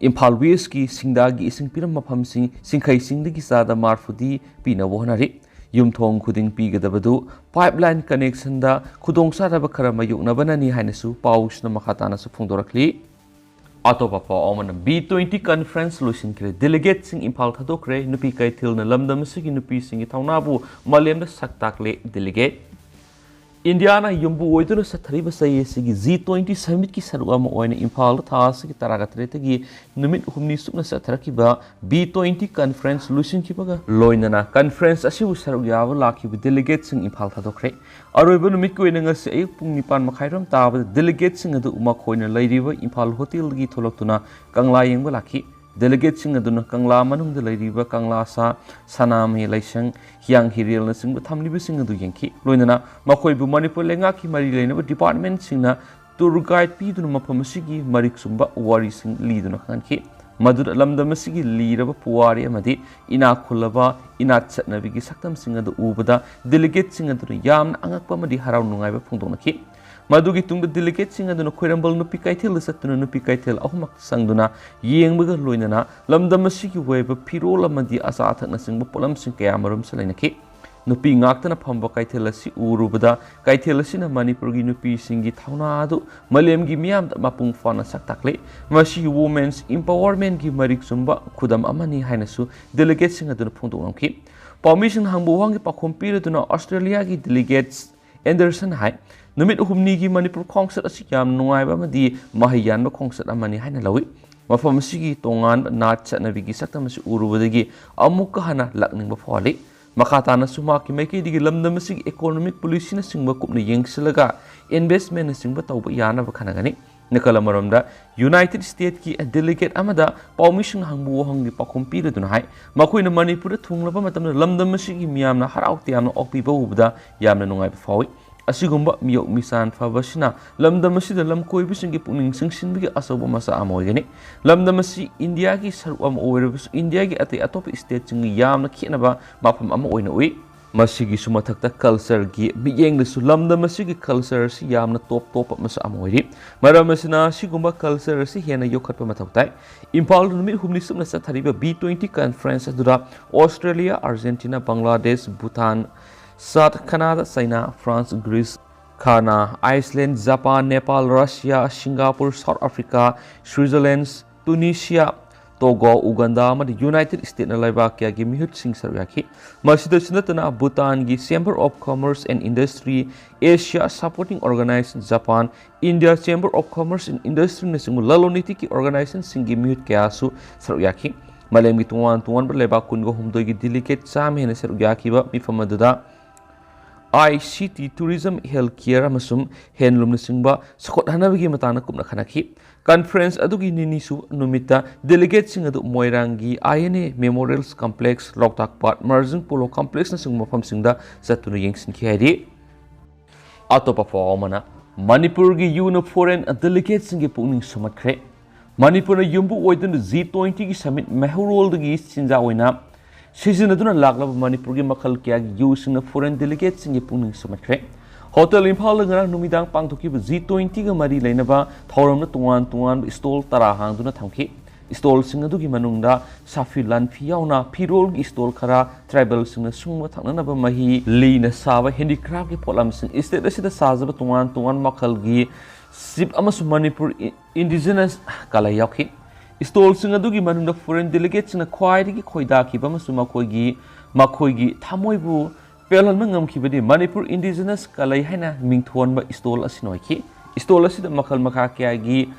ꯏꯝꯐꯥꯜ Westꯀꯤ ꯁꯤꯡꯗꯥꯒꯤ ꯏꯁꯤꯡ ꯄꯤꯔꯝ ꯃꯐꯝꯁꯤꯡ ꯁꯤꯡꯈꯩꯁꯤꯡꯗꯒꯤ ꯆꯥꯗ ꯃꯔꯐꯨꯗꯤ ꯄꯤꯅꯕ ꯍꯣꯠꯅꯔꯤ꯫ ꯌꯨꯝꯊꯣꯡ ꯈꯨꯗꯤꯡ ꯄꯤꯒꯗꯕꯗꯨ pipeline connectionꯗ ꯈꯨꯗꯣꯡꯆꯥꯗꯕ ꯈꯔ ꯃꯥꯌꯣꯛꯅꯕꯅꯅꯤ ꯍꯥꯏꯅꯁꯨ ꯄꯥꯎꯁꯤꯅ ꯃꯈꯥ ꯇꯥꯅꯁꯨ ꯐꯣꯡꯗꯣꯔꯛꯂꯤ꯫ ꯑꯇꯣꯞꯄ ꯄꯥꯎ ꯑꯃꯅ B twenty conference ꯂꯣꯏꯁꯤꯟꯈ꯭ꯔꯦ꯫ Delegateꯁꯤꯡ ꯏꯝꯐꯥꯜ ꯊꯥꯗꯣꯛꯈ꯭ꯔꯦ꯫ ꯅꯨꯄꯤ ꯀꯩꯊꯦꯜꯅ ꯂꯝꯗꯝ ꯑꯁꯤꯒꯤ ꯅꯨꯄꯤꯁꯤꯡꯒꯤ ꯊꯧꯅꯥꯕꯨ ꯃꯥꯂꯦꯝꯗ ꯁꯛ ꯇꯥꯛꯂꯦ꯫ Delegate ꯏꯟꯗꯤꯌꯥꯅ ꯌꯨꯝꯕꯨ ꯑꯣꯏꯗꯨꯅ ꯆꯠꯊꯔꯤꯕ ꯆꯍꯤ ꯑꯁꯤꯒꯤ ꯖꯤ ꯇ꯭ꯋꯦꯟꯇꯤ ꯁꯃꯤꯠꯀꯤ ꯁꯔꯨꯛ ꯑꯃ ꯑꯣꯏꯅ ꯏꯝꯐꯥꯜꯗ ꯊꯥ ꯑꯁꯤꯒꯤ ꯇꯔꯥꯒ ꯇꯔꯦꯠꯇꯒꯤ ꯅꯨꯃꯤꯠ ꯍꯨꯝꯅꯤ ꯆꯨꯞꯅ ꯆꯠꯊꯔꯛꯈꯤꯕ ꯕꯤ ꯇ꯭ꯋꯦꯟꯇꯤ ꯀꯟꯐꯔꯦꯟꯁ ꯂꯣꯏꯁꯤꯟꯈꯤꯕꯒ ꯂꯣꯏꯅꯅ ꯀꯟꯐꯔꯦꯟꯁ ꯑꯁꯤꯕꯨ ꯁꯔꯨꯛ ꯌꯥꯕ ꯂꯥꯛꯈꯤꯕ ꯗꯦꯂꯤꯒꯦꯠꯁꯤꯡ ꯏꯝꯐꯥꯜ ꯊꯥꯗꯣꯛꯈ꯭ꯔꯦ꯫ ꯑꯔꯣꯏꯕ ꯅꯨꯃꯤꯠꯀꯤ ꯑꯣꯏꯅ ꯉꯁꯤ ꯑꯌꯨꯛ ꯄꯨꯡ ꯅꯤꯄꯥꯟ ꯃꯈꯥꯏꯔꯣꯝ ꯇꯥꯕꯗ ꯗꯦꯂꯤꯒꯦꯠꯁꯤꯡ ꯑꯗꯨ ꯃꯈꯣꯏꯅ ꯂꯩꯔꯤꯕ ꯏꯝꯐꯥꯜ ꯍꯣꯇꯦꯜꯗꯒꯤ ꯊꯣꯛꯂꯛꯇꯨꯅ ꯀꯪꯂꯥ ꯌꯦꯡꯕ ꯂꯥꯛꯈꯤ꯫ ꯗꯦꯂꯤꯒꯦꯠꯁꯤꯡ ꯑꯗꯨꯅ ꯀꯪꯂꯥ ꯃꯅꯨꯡꯗ ꯂꯩꯔꯤꯕ ꯀꯪꯂꯥ ꯁꯥ, ꯁꯅꯥꯃꯍꯤ ꯂꯥꯏꯁꯪ, ꯍꯤꯌꯥꯡ ꯍꯤꯔꯦꯜꯅꯆꯤꯡꯕ ꯊꯝꯂꯤꯕꯁꯤꯡ ꯑꯗꯨ ꯌꯦꯡꯈꯤ꯫ ꯂꯣꯏꯅꯅ ꯃꯈꯣꯏꯕꯨ ꯃꯅꯤꯄꯨꯔ ꯂꯩꯉꯥꯛꯀꯤ ꯃꯔꯤ ꯂꯩꯅꯕ ꯗꯤꯄꯥꯔꯠꯃꯦꯟꯁꯤꯡꯅ ꯇꯨꯔ ꯒꯥꯏꯗ ꯄꯤꯗꯨꯅ ꯃꯐꯝ ꯑꯁꯤꯒꯤ ꯃꯔꯤꯛ ꯆꯨꯝꯕ ꯋꯥꯔꯤꯁꯤꯡ ꯂꯤꯗꯨꯅ ꯈꯪꯍꯟꯈꯤ꯫ ꯃꯗꯨꯗ ꯂꯝꯗꯝ ꯑꯁꯤꯒꯤ ꯂꯤꯔꯕ ꯄꯨꯋꯥꯔꯤ ꯑꯃꯗꯤ ꯏꯅꯥꯛ ꯈꯨꯜꯂꯕ ꯏꯅꯥꯠ ꯆꯠꯅꯕꯤꯒꯤ ꯁꯛꯇꯝꯁꯤꯡ ꯑꯗꯨ ꯎꯕꯗ ꯗꯦꯂꯤꯒꯦꯠꯁꯤꯡ ꯑꯗꯨꯅ ꯌꯥꯝꯅ ꯑꯉꯛꯄ ꯑꯃꯗꯤ ꯍꯔꯥꯎ ꯅꯨꯡꯉꯥꯏꯕ ꯐꯣꯡꯗꯣꯛꯅꯈꯤ꯫ ꯃꯗꯨꯒꯤ ꯇꯨꯡꯗ ꯗꯦꯂꯤꯒꯦꯠꯁꯤꯡ ꯑꯗꯨꯅ ꯈꯣꯏꯔꯝꯕꯜ ꯅꯨꯄꯤ ꯀꯩꯊꯦꯜꯗ ꯆꯠꯇꯨꯅ ꯅꯨꯄꯤ ꯀꯩꯊꯦꯜ ꯑꯍꯨꯝꯃꯛ ꯆꯪꯗꯨꯅ ꯌꯦꯡꯕꯒ ꯂꯣꯏꯅꯅ ꯂꯝꯗꯝ ꯑꯁꯤꯒꯤ ꯑꯣꯏꯕ ꯐꯤꯔꯣꯜ ꯑꯃꯗꯤ ꯑꯆꯥ ꯑꯊꯛꯅꯆꯤꯡꯕ ꯄꯣꯠꯂꯝꯁꯤꯡ ꯀꯌꯥ ꯃꯔꯨꯝꯁꯨ ꯂꯩꯅꯈꯤ꯫ ꯅꯨꯄꯤ ꯉꯥꯛꯇꯅ ꯐꯝꯕ ꯀꯩꯊꯦꯜ ꯑꯁꯤ ꯎꯔꯨꯕꯗ ꯀꯩꯊꯦꯜ ꯑꯁꯤꯅ ꯃꯅꯤꯄꯨꯔꯒꯤ ꯅꯨꯄꯤꯁꯤꯡꯒꯤ ꯊꯧꯅꯥ ꯑꯗꯨ ꯃꯥꯂꯦꯝꯒꯤ ꯃꯤꯌꯥꯝꯗ ꯃꯄꯨꯡ ꯐꯥꯅ ꯁꯛ ꯇꯥꯛꯂꯤ꯫ ꯃꯁꯤ ꯋꯨꯃꯦꯟꯁ ꯏꯝꯄꯥꯋꯔꯃꯦꯟꯒꯤ ꯃꯔꯤꯛ ꯆꯨꯝꯕ ꯈꯨꯗꯝ ꯑꯃꯅꯤ ꯍꯥꯏꯅꯁꯨ ꯗꯦꯂꯤꯒꯦꯠꯁꯤꯡ ꯑꯗꯨꯅ ꯐꯣꯡꯗꯣꯛꯂꯝꯈꯤ꯫ ꯄꯥꯎꯃꯤꯁꯤꯡꯅ ꯍꯪꯕ ꯋꯥꯍꯪꯒꯤ ꯄꯥꯎꯈꯨꯝ ꯄꯤꯔꯗꯨꯅ ꯑꯣꯁꯇ꯭ꯔꯦꯂꯤꯌꯥꯒꯤ ꯗꯦꯂꯤꯒꯦꯠꯁ ꯑꯦꯟꯗꯔꯁꯟ ꯍꯥꯏ, ꯅꯨꯃꯤꯠ ꯍꯨꯝꯅꯤꯒꯤ ꯃꯅꯤꯄꯨꯔ ꯈꯣꯡꯆꯠ ꯑꯁꯤ ꯌꯥꯝ ꯅꯨꯡꯉꯥꯏꯕ ꯑꯃꯗꯤ ꯃꯍꯩ ꯌꯥꯟꯕ ꯈꯣꯡꯆꯠ ꯑꯃꯅꯤ ꯍꯥꯏꯅ ꯂꯧꯏ꯫ ꯃꯐꯝ ꯑꯁꯤꯒꯤ ꯇꯣꯉꯥꯟꯕ ꯅꯥꯠ ꯆꯠꯅꯕꯤꯒꯤ ꯁꯛꯇꯝ ꯑꯁꯤ ꯎꯔꯨꯕꯗꯒꯤ ꯑꯃꯨꯛꯀ ꯍꯟꯅ ꯂꯥꯛꯅꯤꯡꯕ ꯐꯥꯎꯍꯜꯂꯤ꯫ ꯃꯈꯥ ꯇꯥꯅꯁꯨ ꯃꯍꯥꯛꯀꯤ ꯃꯥꯏꯀꯩꯗꯒꯤ ꯂꯝꯗꯝ ꯑꯁꯤꯒꯤ ꯏꯀꯣꯅꯣꯃꯤꯛ ꯄꯣꯂꯤꯁꯤꯅꯆꯤꯡꯕ ꯀꯨꯞꯅ ꯌꯦꯡꯁꯤꯜꯂꯒ ꯏꯟꯚꯦꯁꯃꯦꯟꯅꯆꯤꯡꯕ ꯇꯧꯕ ꯌꯥꯅꯕ ꯈꯟꯅꯒꯅꯤ꯫ ꯅꯥꯀꯜ ꯑꯃꯔꯣꯝꯗ, ꯌꯨꯅꯥꯏꯇꯦꯗ ꯁ꯭ꯇꯦꯠꯀꯤ ꯗꯦꯂꯤꯒꯦꯠ ꯑꯃꯗ ꯄꯥꯎꯃꯤꯁꯤꯡꯅ ꯍꯪꯕ ꯋꯥꯍꯪꯒꯤ ꯄꯥꯎꯈꯨꯝ ꯄꯤꯔꯗꯨꯅ ꯍꯥꯏ, ꯃꯈꯣꯏꯅ ꯃꯅꯤꯄꯨꯔꯗ ꯊꯨꯡꯂꯕ ꯃꯇꯝꯗ ꯂꯝꯗꯝ ꯑꯁꯤꯒꯤ ꯃꯤꯌꯥꯝꯅ ꯍꯔꯥꯎ ꯇꯌꯥꯝꯅ ꯑꯣꯛꯄꯤꯕ ꯎꯕꯗ ꯌꯥꯝꯅ ꯅꯨꯡꯉꯥꯏꯕ ꯐꯥꯎꯏ꯫ ꯑꯁꯤꯒꯨꯝꯕ ꯃꯤꯑꯣꯛ ꯃꯤꯁꯥꯟ ꯐꯕꯁꯤꯅ ꯂꯝꯗꯝ ꯑꯁꯤꯗ ꯂꯝ ꯀꯣꯏꯕꯁꯤꯡꯒꯤ ꯄꯨꯛꯅꯤꯡ ꯆꯤꯡꯁꯤꯟꯕꯒꯤ ꯑꯆꯧꯕ ꯃꯆꯥꯛ ꯑꯃ ꯑꯣꯏꯒꯅꯤ꯫ ꯂꯝꯗꯝ ꯑꯁꯤ ꯏꯟꯗꯤꯌꯥꯒꯤ ꯁꯔꯨꯛ ꯑꯃ ꯑꯣꯏꯔꯕꯁꯨ ꯏꯟꯗꯤꯌꯥꯒꯤ ꯑꯇꯩ ꯑꯇꯣꯞꯄ ꯁ꯭ꯇꯦꯠꯁꯤꯡꯒ ꯌꯥꯝꯅ ꯈꯦꯠꯅꯕ ꯃꯐꯝ ꯑꯃ ꯑꯣꯏꯅ ꯎꯏ꯫ ꯃꯁꯤꯒꯤꯁꯨ ꯃꯊꯛꯇ ꯀꯜꯆꯔꯒꯤ ꯃꯤꯠꯌꯦꯡꯗꯁꯨ ꯂꯝꯗꯝ ꯑꯁꯤꯒꯤ ꯀꯜꯆꯔ ꯑꯁꯤ ꯌꯥꯝꯅ ꯇꯣꯞ ꯇꯣꯞꯄ ꯃꯁꯛ ꯑꯃ ꯑꯣꯏꯔꯤ꯫ ꯃꯔꯝ ꯑꯁꯤꯅ ꯑꯁꯤꯒꯨꯝꯕ ꯀꯜꯆꯔ ꯑꯁꯤ ꯍꯦꯟꯅ ꯌꯣꯛꯈꯠꯄ ꯃꯊꯧ ꯇꯥꯏ꯫ ꯏꯝꯐꯥꯜꯗ ꯅꯨꯃꯤꯠ ꯍꯨꯝꯅꯤ ꯆꯨꯞꯅ ꯆꯠꯊꯔꯤꯕ ꯕꯤ ꯇ꯭ꯋꯦꯟꯇꯤ ꯀꯟꯐꯔꯦꯟꯁ ꯑꯗꯨꯗ ꯑꯣꯁꯇ꯭ꯔꯦꯂꯤꯌꯥ, ꯑꯥꯔꯖꯦꯟꯇꯤꯅꯥ, ꯕꯪꯒ꯭ꯂꯥꯗꯦꯁ, ꯚꯨꯇꯥꯟ, ꯁꯥꯠ ꯈꯅꯥꯗ China, France, Greece, Ghana, Iceland, Japan, Nepal, Russia, Singapore, South Africa, Switzerland, Tunisia, Togo, Uganda ꯑꯃꯗꯤ ꯌꯨꯅꯥꯏꯇꯦꯗ ꯁ꯭ꯇꯦꯠꯅ ꯂꯩꯕꯥꯛ ꯀꯌꯥꯒꯤ ꯃꯤꯍꯨꯠꯁꯤꯡ ꯁꯔꯨꯛ ꯌꯥꯈꯤ꯫ ꯃꯁꯤꯗꯁꯨ ꯅꯠꯇꯅ ꯚꯨꯇꯥꯟꯒꯤ Chamber of Commerce and Industry, Asia Supporting Organization Japan, India Chamber of Commerce and Industryꯅꯆꯤꯡꯕ ꯂꯂꯣꯟ ꯏꯇꯤꯛꯀꯤ ꯑꯣꯔꯒꯅꯥꯏꯖꯦꯁꯟꯁꯤꯡꯒꯤ ꯃꯤꯍꯨꯠ ꯀꯌꯥꯁꯨ ꯁꯔꯨꯛ ꯌꯥꯈꯤ꯫ ꯃꯥꯂꯦꯝꯒꯤ ꯇꯣꯉꯥꯟ ꯇꯣꯉꯥꯟꯕ ꯂꯩꯕꯥꯛ ꯀꯨꯟꯒ ꯍꯨꯝꯗꯣꯏꯒꯤ ꯗꯦꯂꯤꯒꯦꯠ ꯆꯥꯝꯃ ꯍꯦꯟꯅ ꯁꯔꯨꯛ ꯌꯥꯈꯤꯕ ꯃꯤꯐꯝ ꯑꯗꯨꯗ ICT, tourism, health care ꯑꯃꯁꯨꯡ handloomꯅꯆꯤꯡꯕ ꯆꯥꯎꯈꯠꯍꯟꯅꯕꯒꯤ ꯃꯇꯥꯡꯗ ꯀꯨꯞꯅ ꯈꯟꯅꯈꯤ꯫ ꯀꯟꯐꯔꯦꯟꯁ ꯑꯗꯨꯒꯤ ꯅꯤꯅꯤꯁꯨꯕ ꯅꯨꯃꯤꯠꯇ ꯗꯦꯂꯤꯒꯦꯠꯁꯤꯡ ꯑꯗꯨ ꯃꯣꯏꯔꯥꯡꯒꯤ INA Memorials Complex, ꯂꯣꯛꯇꯥꯛ ꯄꯥꯠ, ꯃꯔꯖꯤꯡ ꯄꯣꯂꯣ ꯀꯝꯄ꯭ꯂꯦꯛꯁꯅꯆꯤꯡꯕ ꯃꯐꯝꯁꯤꯡꯗ ꯆꯠꯇꯨꯅ ꯌꯦꯡꯁꯤꯟꯈꯤ ꯍꯥꯏꯔꯤ꯫ ꯑꯇꯣꯞꯄ ꯄꯥꯎ ꯑꯃꯅ, ꯃꯅꯤꯄꯨꯔꯒꯤ ꯌꯨꯅ ꯐꯣꯔꯦꯟ ꯗꯦꯂꯤꯒꯦꯠꯁꯤꯡꯒꯤ ꯄꯨꯛꯅꯤꯡ ꯁꯨꯝꯍꯠꯈ꯭ꯔꯦ꯫ ꯃꯅꯤꯄꯨꯔꯅ ꯌꯨꯝꯕꯨ ꯑꯣꯏꯗꯨꯅ G twentyꯒꯤ ꯁꯃꯤꯠ ꯃꯩꯍꯧꯔꯣꯜꯗꯒꯤ ꯆꯤꯟꯖꯥꯛ ꯑꯣꯏꯅ ꯁꯤꯖꯤꯟꯅꯗꯨꯅ ꯂꯥꯛꯂꯕ ꯃꯅꯤꯄꯨꯔꯒꯤ ꯃꯈꯜ ꯀꯌꯥꯒꯤ ꯌꯨꯁꯤꯡꯅ ꯐꯣꯔꯦꯟ ꯗꯦꯂꯤꯒꯦꯠꯁꯤꯡꯒꯤ ꯄꯨꯛꯅꯤꯡ ꯁꯨꯝꯍꯠꯈ꯭ꯔꯦ꯫ ꯍꯣꯇꯦꯜ ꯏꯝꯐꯥꯜꯗ ꯉꯔꯥꯡ ꯅꯨꯃꯤꯗꯥꯡ ꯄꯥꯡꯊꯣꯛꯈꯤꯕ G twentyꯒ ꯃꯔꯤ ꯂꯩꯅꯕ ꯊꯧꯔꯝꯗ ꯇꯣꯉꯥꯟ ꯇꯣꯉꯥꯟꯕ ꯁ꯭ꯇꯣꯜ ꯇꯔꯥ ꯍꯥꯡꯗꯨꯅ ꯊꯝꯈꯤ꯫ ꯁ꯭ꯇꯣꯜꯁꯤꯡ ꯑꯗꯨꯒꯤ ꯃꯅꯨꯡꯗ ꯁꯥꯐꯤ ꯂꯥꯟꯐꯤ ꯌꯥꯎꯅ ꯐꯤꯔꯣꯜꯒꯤ ꯁ꯭ꯇꯣꯜ ꯈꯔ, ꯇ꯭ꯔꯥꯏꯕꯦꯜꯁꯤꯡꯅ ꯁꯨꯡꯕ ꯊꯛꯅꯅꯕ ꯃꯍꯤ, ꯂꯤꯅ ꯁꯥꯕ ꯍꯦꯟꯗꯤꯀ꯭ꯔꯥꯐꯀꯤ ꯄꯣꯠꯂꯝꯁꯤꯡ, ꯁ꯭ꯇꯦꯠ ꯑꯁꯤꯗ ꯁꯥꯖꯕ ꯇꯣꯉꯥꯟ ꯇꯣꯉꯥꯟꯕ ꯃꯈꯜꯒꯤ ꯁꯤꯞ ꯑꯃꯁꯨꯡ ꯃꯅꯤꯄꯨꯔ ꯏ-, ꯏꯟꯗꯤꯖꯤꯅꯁ ꯀꯂꯥ ꯌꯥꯎꯈꯤ꯫ ꯁ꯭ꯇꯣꯜꯁꯤꯡ ꯑꯗꯨꯒꯤ ꯃꯅꯨꯡꯗ ꯐꯣꯔꯦꯟ ꯗꯦꯂꯤꯒꯦꯠꯁꯤꯡꯅ ꯈ꯭ꯋꯥꯏꯗꯒꯤ ꯈꯣꯏꯗꯥꯈꯤꯕ ꯑꯃꯁꯨꯡ ꯃꯈꯣꯏꯒꯤ, ꯃꯈꯣꯏꯒꯤ ꯊꯃꯣꯏꯕꯨ ꯄꯦꯜꯍꯟꯕ ꯉꯝꯈꯤꯕꯗꯤ ꯃꯅꯤꯄꯨꯔ ꯏꯟꯗꯤꯖꯤꯅꯁ ꯀꯂꯩ ꯍꯥꯏꯅ ꯃꯤꯡꯊꯣꯟꯕ ꯁ꯭ꯇꯣꯜ ꯑꯁꯤꯅ ꯑꯣꯏꯈꯤ꯫ ꯁ꯭ꯇꯣꯜ ꯑꯁꯤꯗ ꯃꯈꯜ ꯃꯈꯥ ꯀꯌꯥꯒꯤ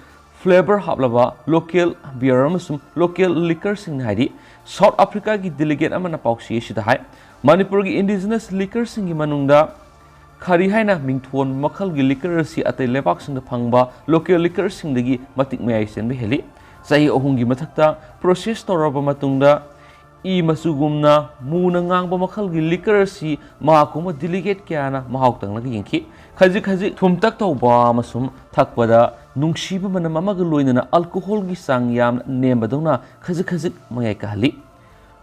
ꯐ꯭ꯂꯦꯕꯔ ꯍꯥꯞꯂꯕ ꯂꯣꯀꯦꯜ ꯕꯤꯌꯔ ꯑꯃꯁꯨꯡ ꯂꯣꯀꯦꯜ ꯂꯤꯀꯔꯁꯤꯡꯅ ꯍꯥꯏꯔꯤ꯫ ꯁꯥꯎꯠ ꯑꯐ꯭ꯔꯤꯀꯥꯒꯤ ꯗꯦꯂꯤꯒꯦꯠ ꯑꯃꯅ ꯄꯥꯎꯆꯦ ꯑꯁꯤꯗ ꯍꯥꯏ, ꯃꯅꯤꯄꯨꯔꯒꯤ ꯏꯟꯗꯤꯖꯤꯅꯁ ꯂꯤꯀꯔꯁꯤꯡꯒꯤ ꯃꯅꯨꯡꯗ ꯈꯔꯤ ꯍꯥꯏꯅ ꯃꯤꯡꯊꯣꯟꯕ ꯃꯈꯜꯒꯤ ꯂꯤꯀꯔ ꯑꯁꯤ ꯑꯇꯩ ꯂꯩꯕꯥꯛꯁꯤꯡꯗ ꯐꯪꯕ ꯂꯣꯀꯦꯜ ꯂꯤꯀꯔꯁꯤꯡꯗꯒꯤ ꯃꯇꯤꯛ ꯃꯌꯥꯏ ꯆꯦꯟꯕ ꯍꯦꯜꯂꯤ꯫ ꯆꯍꯤ ꯑꯍꯨꯝꯒꯤ ꯃꯊꯛꯇ ꯄ꯭ꯔꯣꯁꯦꯁ ꯇꯧꯔꯕ ꯃꯇꯨꯡꯗ ꯏ ꯃꯆꯨꯒꯨꯝꯅ ꯃꯨꯅ ꯉꯥꯡꯕ ꯃꯈꯜꯒꯤ ꯂꯤꯀꯔ ꯑꯁꯤ ꯃꯍꯥꯛꯀꯨꯝꯕ ꯗꯦꯂꯤꯒꯦꯠ ꯀꯌꯥꯅ ꯃꯍꯥꯎ ꯇꯪꯂꯒ ꯌꯦꯡꯈꯤ꯫ ꯈꯖꯤꯛ ꯈꯖꯤꯛ ꯊꯨꯝꯇꯛ ꯇꯧꯕ ꯑꯃꯁꯨꯡ ꯊꯛꯄꯗ ꯅꯨꯡꯁꯤꯕ ꯃꯅꯝ ꯑꯃꯒ ꯂꯣꯏꯅꯅ ꯑꯜꯀꯣꯍꯣꯜꯒꯤ ꯆꯥꯡ ꯌꯥꯝꯅ ꯅꯦꯝꯕꯗꯧꯅ ꯈꯖꯤꯛ ꯈꯖꯤꯛ ꯃꯌꯥꯏ ꯀꯥꯍꯜꯂꯤ꯫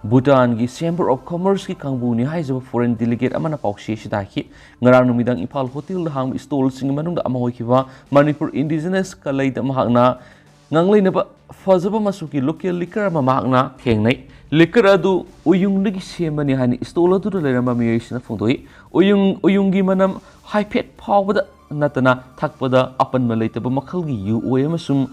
ꯚꯨꯇꯥꯟꯒꯤ Chamber of Commerceꯀꯤ ꯀꯥꯡꯕꯨꯅꯤ ꯍꯥꯏꯖꯕ ꯐꯣꯔꯦꯟ ꯗꯦꯂꯤꯒꯦꯠ ꯑꯃꯅ ꯄꯥꯎꯆꯦ ꯑꯁꯤꯗ ꯍꯥꯏꯈꯤ, ꯉꯔꯥꯡ ꯅꯨꯃꯤꯗꯥꯡ ꯏꯝꯐꯥꯜ ꯍꯣꯇꯦꯜꯗ ꯍꯥꯡꯕ ꯁ꯭ꯇꯣꯜꯁꯤꯡꯒꯤ ꯃꯅꯨꯡꯗ ꯑꯃ ꯑꯣꯏꯈꯤꯕ ꯃꯅꯤꯄꯨꯔ ꯏꯟꯗꯤꯖꯤꯅꯁ ꯀꯂꯩꯗ ꯃꯍꯥꯛꯅ ꯉꯥꯡꯂꯩꯅꯕ ꯐꯖꯕ ꯃꯆꯨꯒꯤ ꯂꯣꯀꯦꯜ ꯂꯤꯀꯔ ꯑꯃ ꯃꯍꯥꯛꯅ ꯊꯦꯡꯅꯩ꯫ ꯂꯤꯀꯔ ꯑꯗꯨ ꯎꯌꯨꯡꯗꯒꯤ ꯁꯦꯝꯕꯅꯤ ꯍꯥꯏꯅ ꯁ꯭ꯇꯣꯜ ꯑꯗꯨꯗ ꯂꯩꯔꯝꯕ ꯃꯤꯑꯣꯏꯁꯤꯡꯅ ꯐꯣꯡꯗꯣꯛꯏ꯫ ꯎꯌꯨꯡ, ꯎꯌꯨꯡꯒꯤ ꯃꯅꯝ ꯍꯥꯏꯐꯦꯠ ꯐꯥꯎꯕꯗ ꯅꯠꯇꯅ ꯊꯛꯄꯗ ꯑꯄꯟꯕ ꯂꯩꯇꯕ ꯃꯈꯜꯒꯤ ꯌꯨ ꯑꯣꯏ ꯑꯃꯁꯨꯡ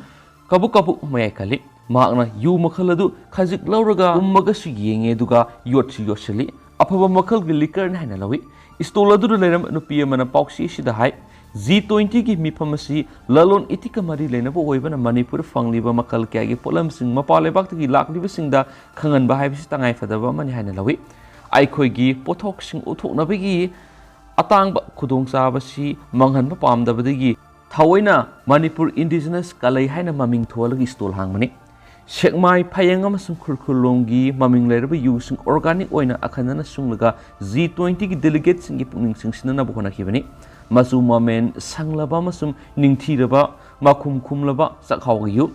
ꯀꯕꯨꯛ ꯀꯕꯨꯛ ꯃꯌꯥꯏ ꯀꯜꯂꯤ꯫ ꯃꯍꯥꯛꯅ ꯌꯨ ꯃꯈꯜ ꯑꯗꯨ ꯈꯖꯤꯛ ꯂꯧꯔꯒ ꯎꯝꯃꯒꯁꯨ ꯌꯦꯡꯉꯦ, ꯑꯗꯨꯒ ꯌꯣꯠꯁꯨ ꯌꯣꯠꯁꯤꯜꯂꯤ꯫ "ꯑꯐꯕ ꯃꯈꯜꯒꯤ ꯂꯤꯀꯔꯅꯤ" ꯍꯥꯏꯅ ꯂꯧꯏ꯫ ꯁ꯭ꯇꯣꯜ ꯑꯗꯨꯗ ꯂꯩꯔꯝꯕ ꯅꯨꯄꯤ ꯑꯃꯅ ꯄꯥꯎꯆꯦ ꯑꯁꯤꯗ ꯍꯥꯏ, "ꯖꯤ ꯇ꯭ꯋꯦꯟꯇꯤꯒꯤ ꯃꯤꯐꯝ ꯑꯁꯤ ꯂꯂꯣꯟ ꯏꯇꯤꯛꯀ ꯃꯔꯤ ꯂꯩꯅꯕ ꯑꯣꯏꯕꯅ ꯃꯅꯤꯄꯨꯔꯗ ꯐꯪꯂꯤꯕ ꯃꯈꯜ ꯀꯌꯥꯒꯤ ꯄꯣꯠꯂꯝꯁꯤꯡ ꯃꯄꯥꯟ ꯂꯩꯕꯥꯛꯇꯒꯤ ꯂꯥꯛꯂꯤꯕꯁꯤꯡꯗ ꯈꯪꯍꯟꯕ ꯍꯥꯏꯕꯁꯤ ꯇꯉꯥꯏꯐꯗꯕ ꯑꯃꯅꯤ" ꯍꯥꯏꯅ ꯂꯧꯏ꯫ ꯑꯩꯈꯣꯏꯒꯤ ꯄꯣꯠꯊꯣꯛꯁꯤꯡ ꯎꯠꯊꯣꯛꯅꯕꯒꯤ ꯑꯇꯥꯡꯕ ꯈꯨꯗꯣꯡꯆꯥꯕꯁꯤ ꯃꯥꯡꯍꯟꯕ ꯄꯥꯝꯗꯕꯗꯒꯤ ꯊꯑꯣꯏꯅ ꯃꯅꯤꯄꯨꯔ ꯏꯟꯗꯤꯖꯤꯅꯁ ꯀꯂꯩ ꯍꯥꯏꯅ ꯃꯃꯤꯡ ꯊꯣꯜꯂꯒ ꯁ꯭ꯇꯣꯜ ꯍꯥꯡꯕꯅꯤ꯫ ꯁꯦꯛꯃꯥꯏ, ꯐꯌꯦꯡ ꯑꯃꯁꯨꯡ ꯈꯨꯔꯈꯨꯜꯂꯣꯝꯒꯤ ꯃꯃꯤꯡ ꯂꯩꯔꯕ ꯌꯨꯁꯤꯡ ꯑꯣꯔꯒꯥꯅꯤꯛ ꯑꯣꯏꯅ ꯑꯈꯟꯅꯅ ꯁꯨꯡꯂꯒ ꯖꯤ ꯇ꯭ꯋꯦꯟꯇꯤꯒꯤ ꯗꯦꯂꯤꯒꯦꯠꯁꯤꯡꯒꯤ ꯄꯨꯛꯅꯤꯡ ꯆꯤꯡꯁꯤꯟꯅꯅꯕ ꯍꯣꯠꯅꯈꯤꯕꯅꯤ꯫ ꯃꯆꯨ ꯃꯃꯦꯟ ꯁꯪꯂꯕ ꯑꯃꯁꯨꯡ ꯅꯤꯡꯊꯤꯔꯕ ꯃꯈꯨꯝ ꯈꯨꯝꯂꯕ ꯆꯥꯛꯍꯥꯎꯒꯤ ꯌꯨ,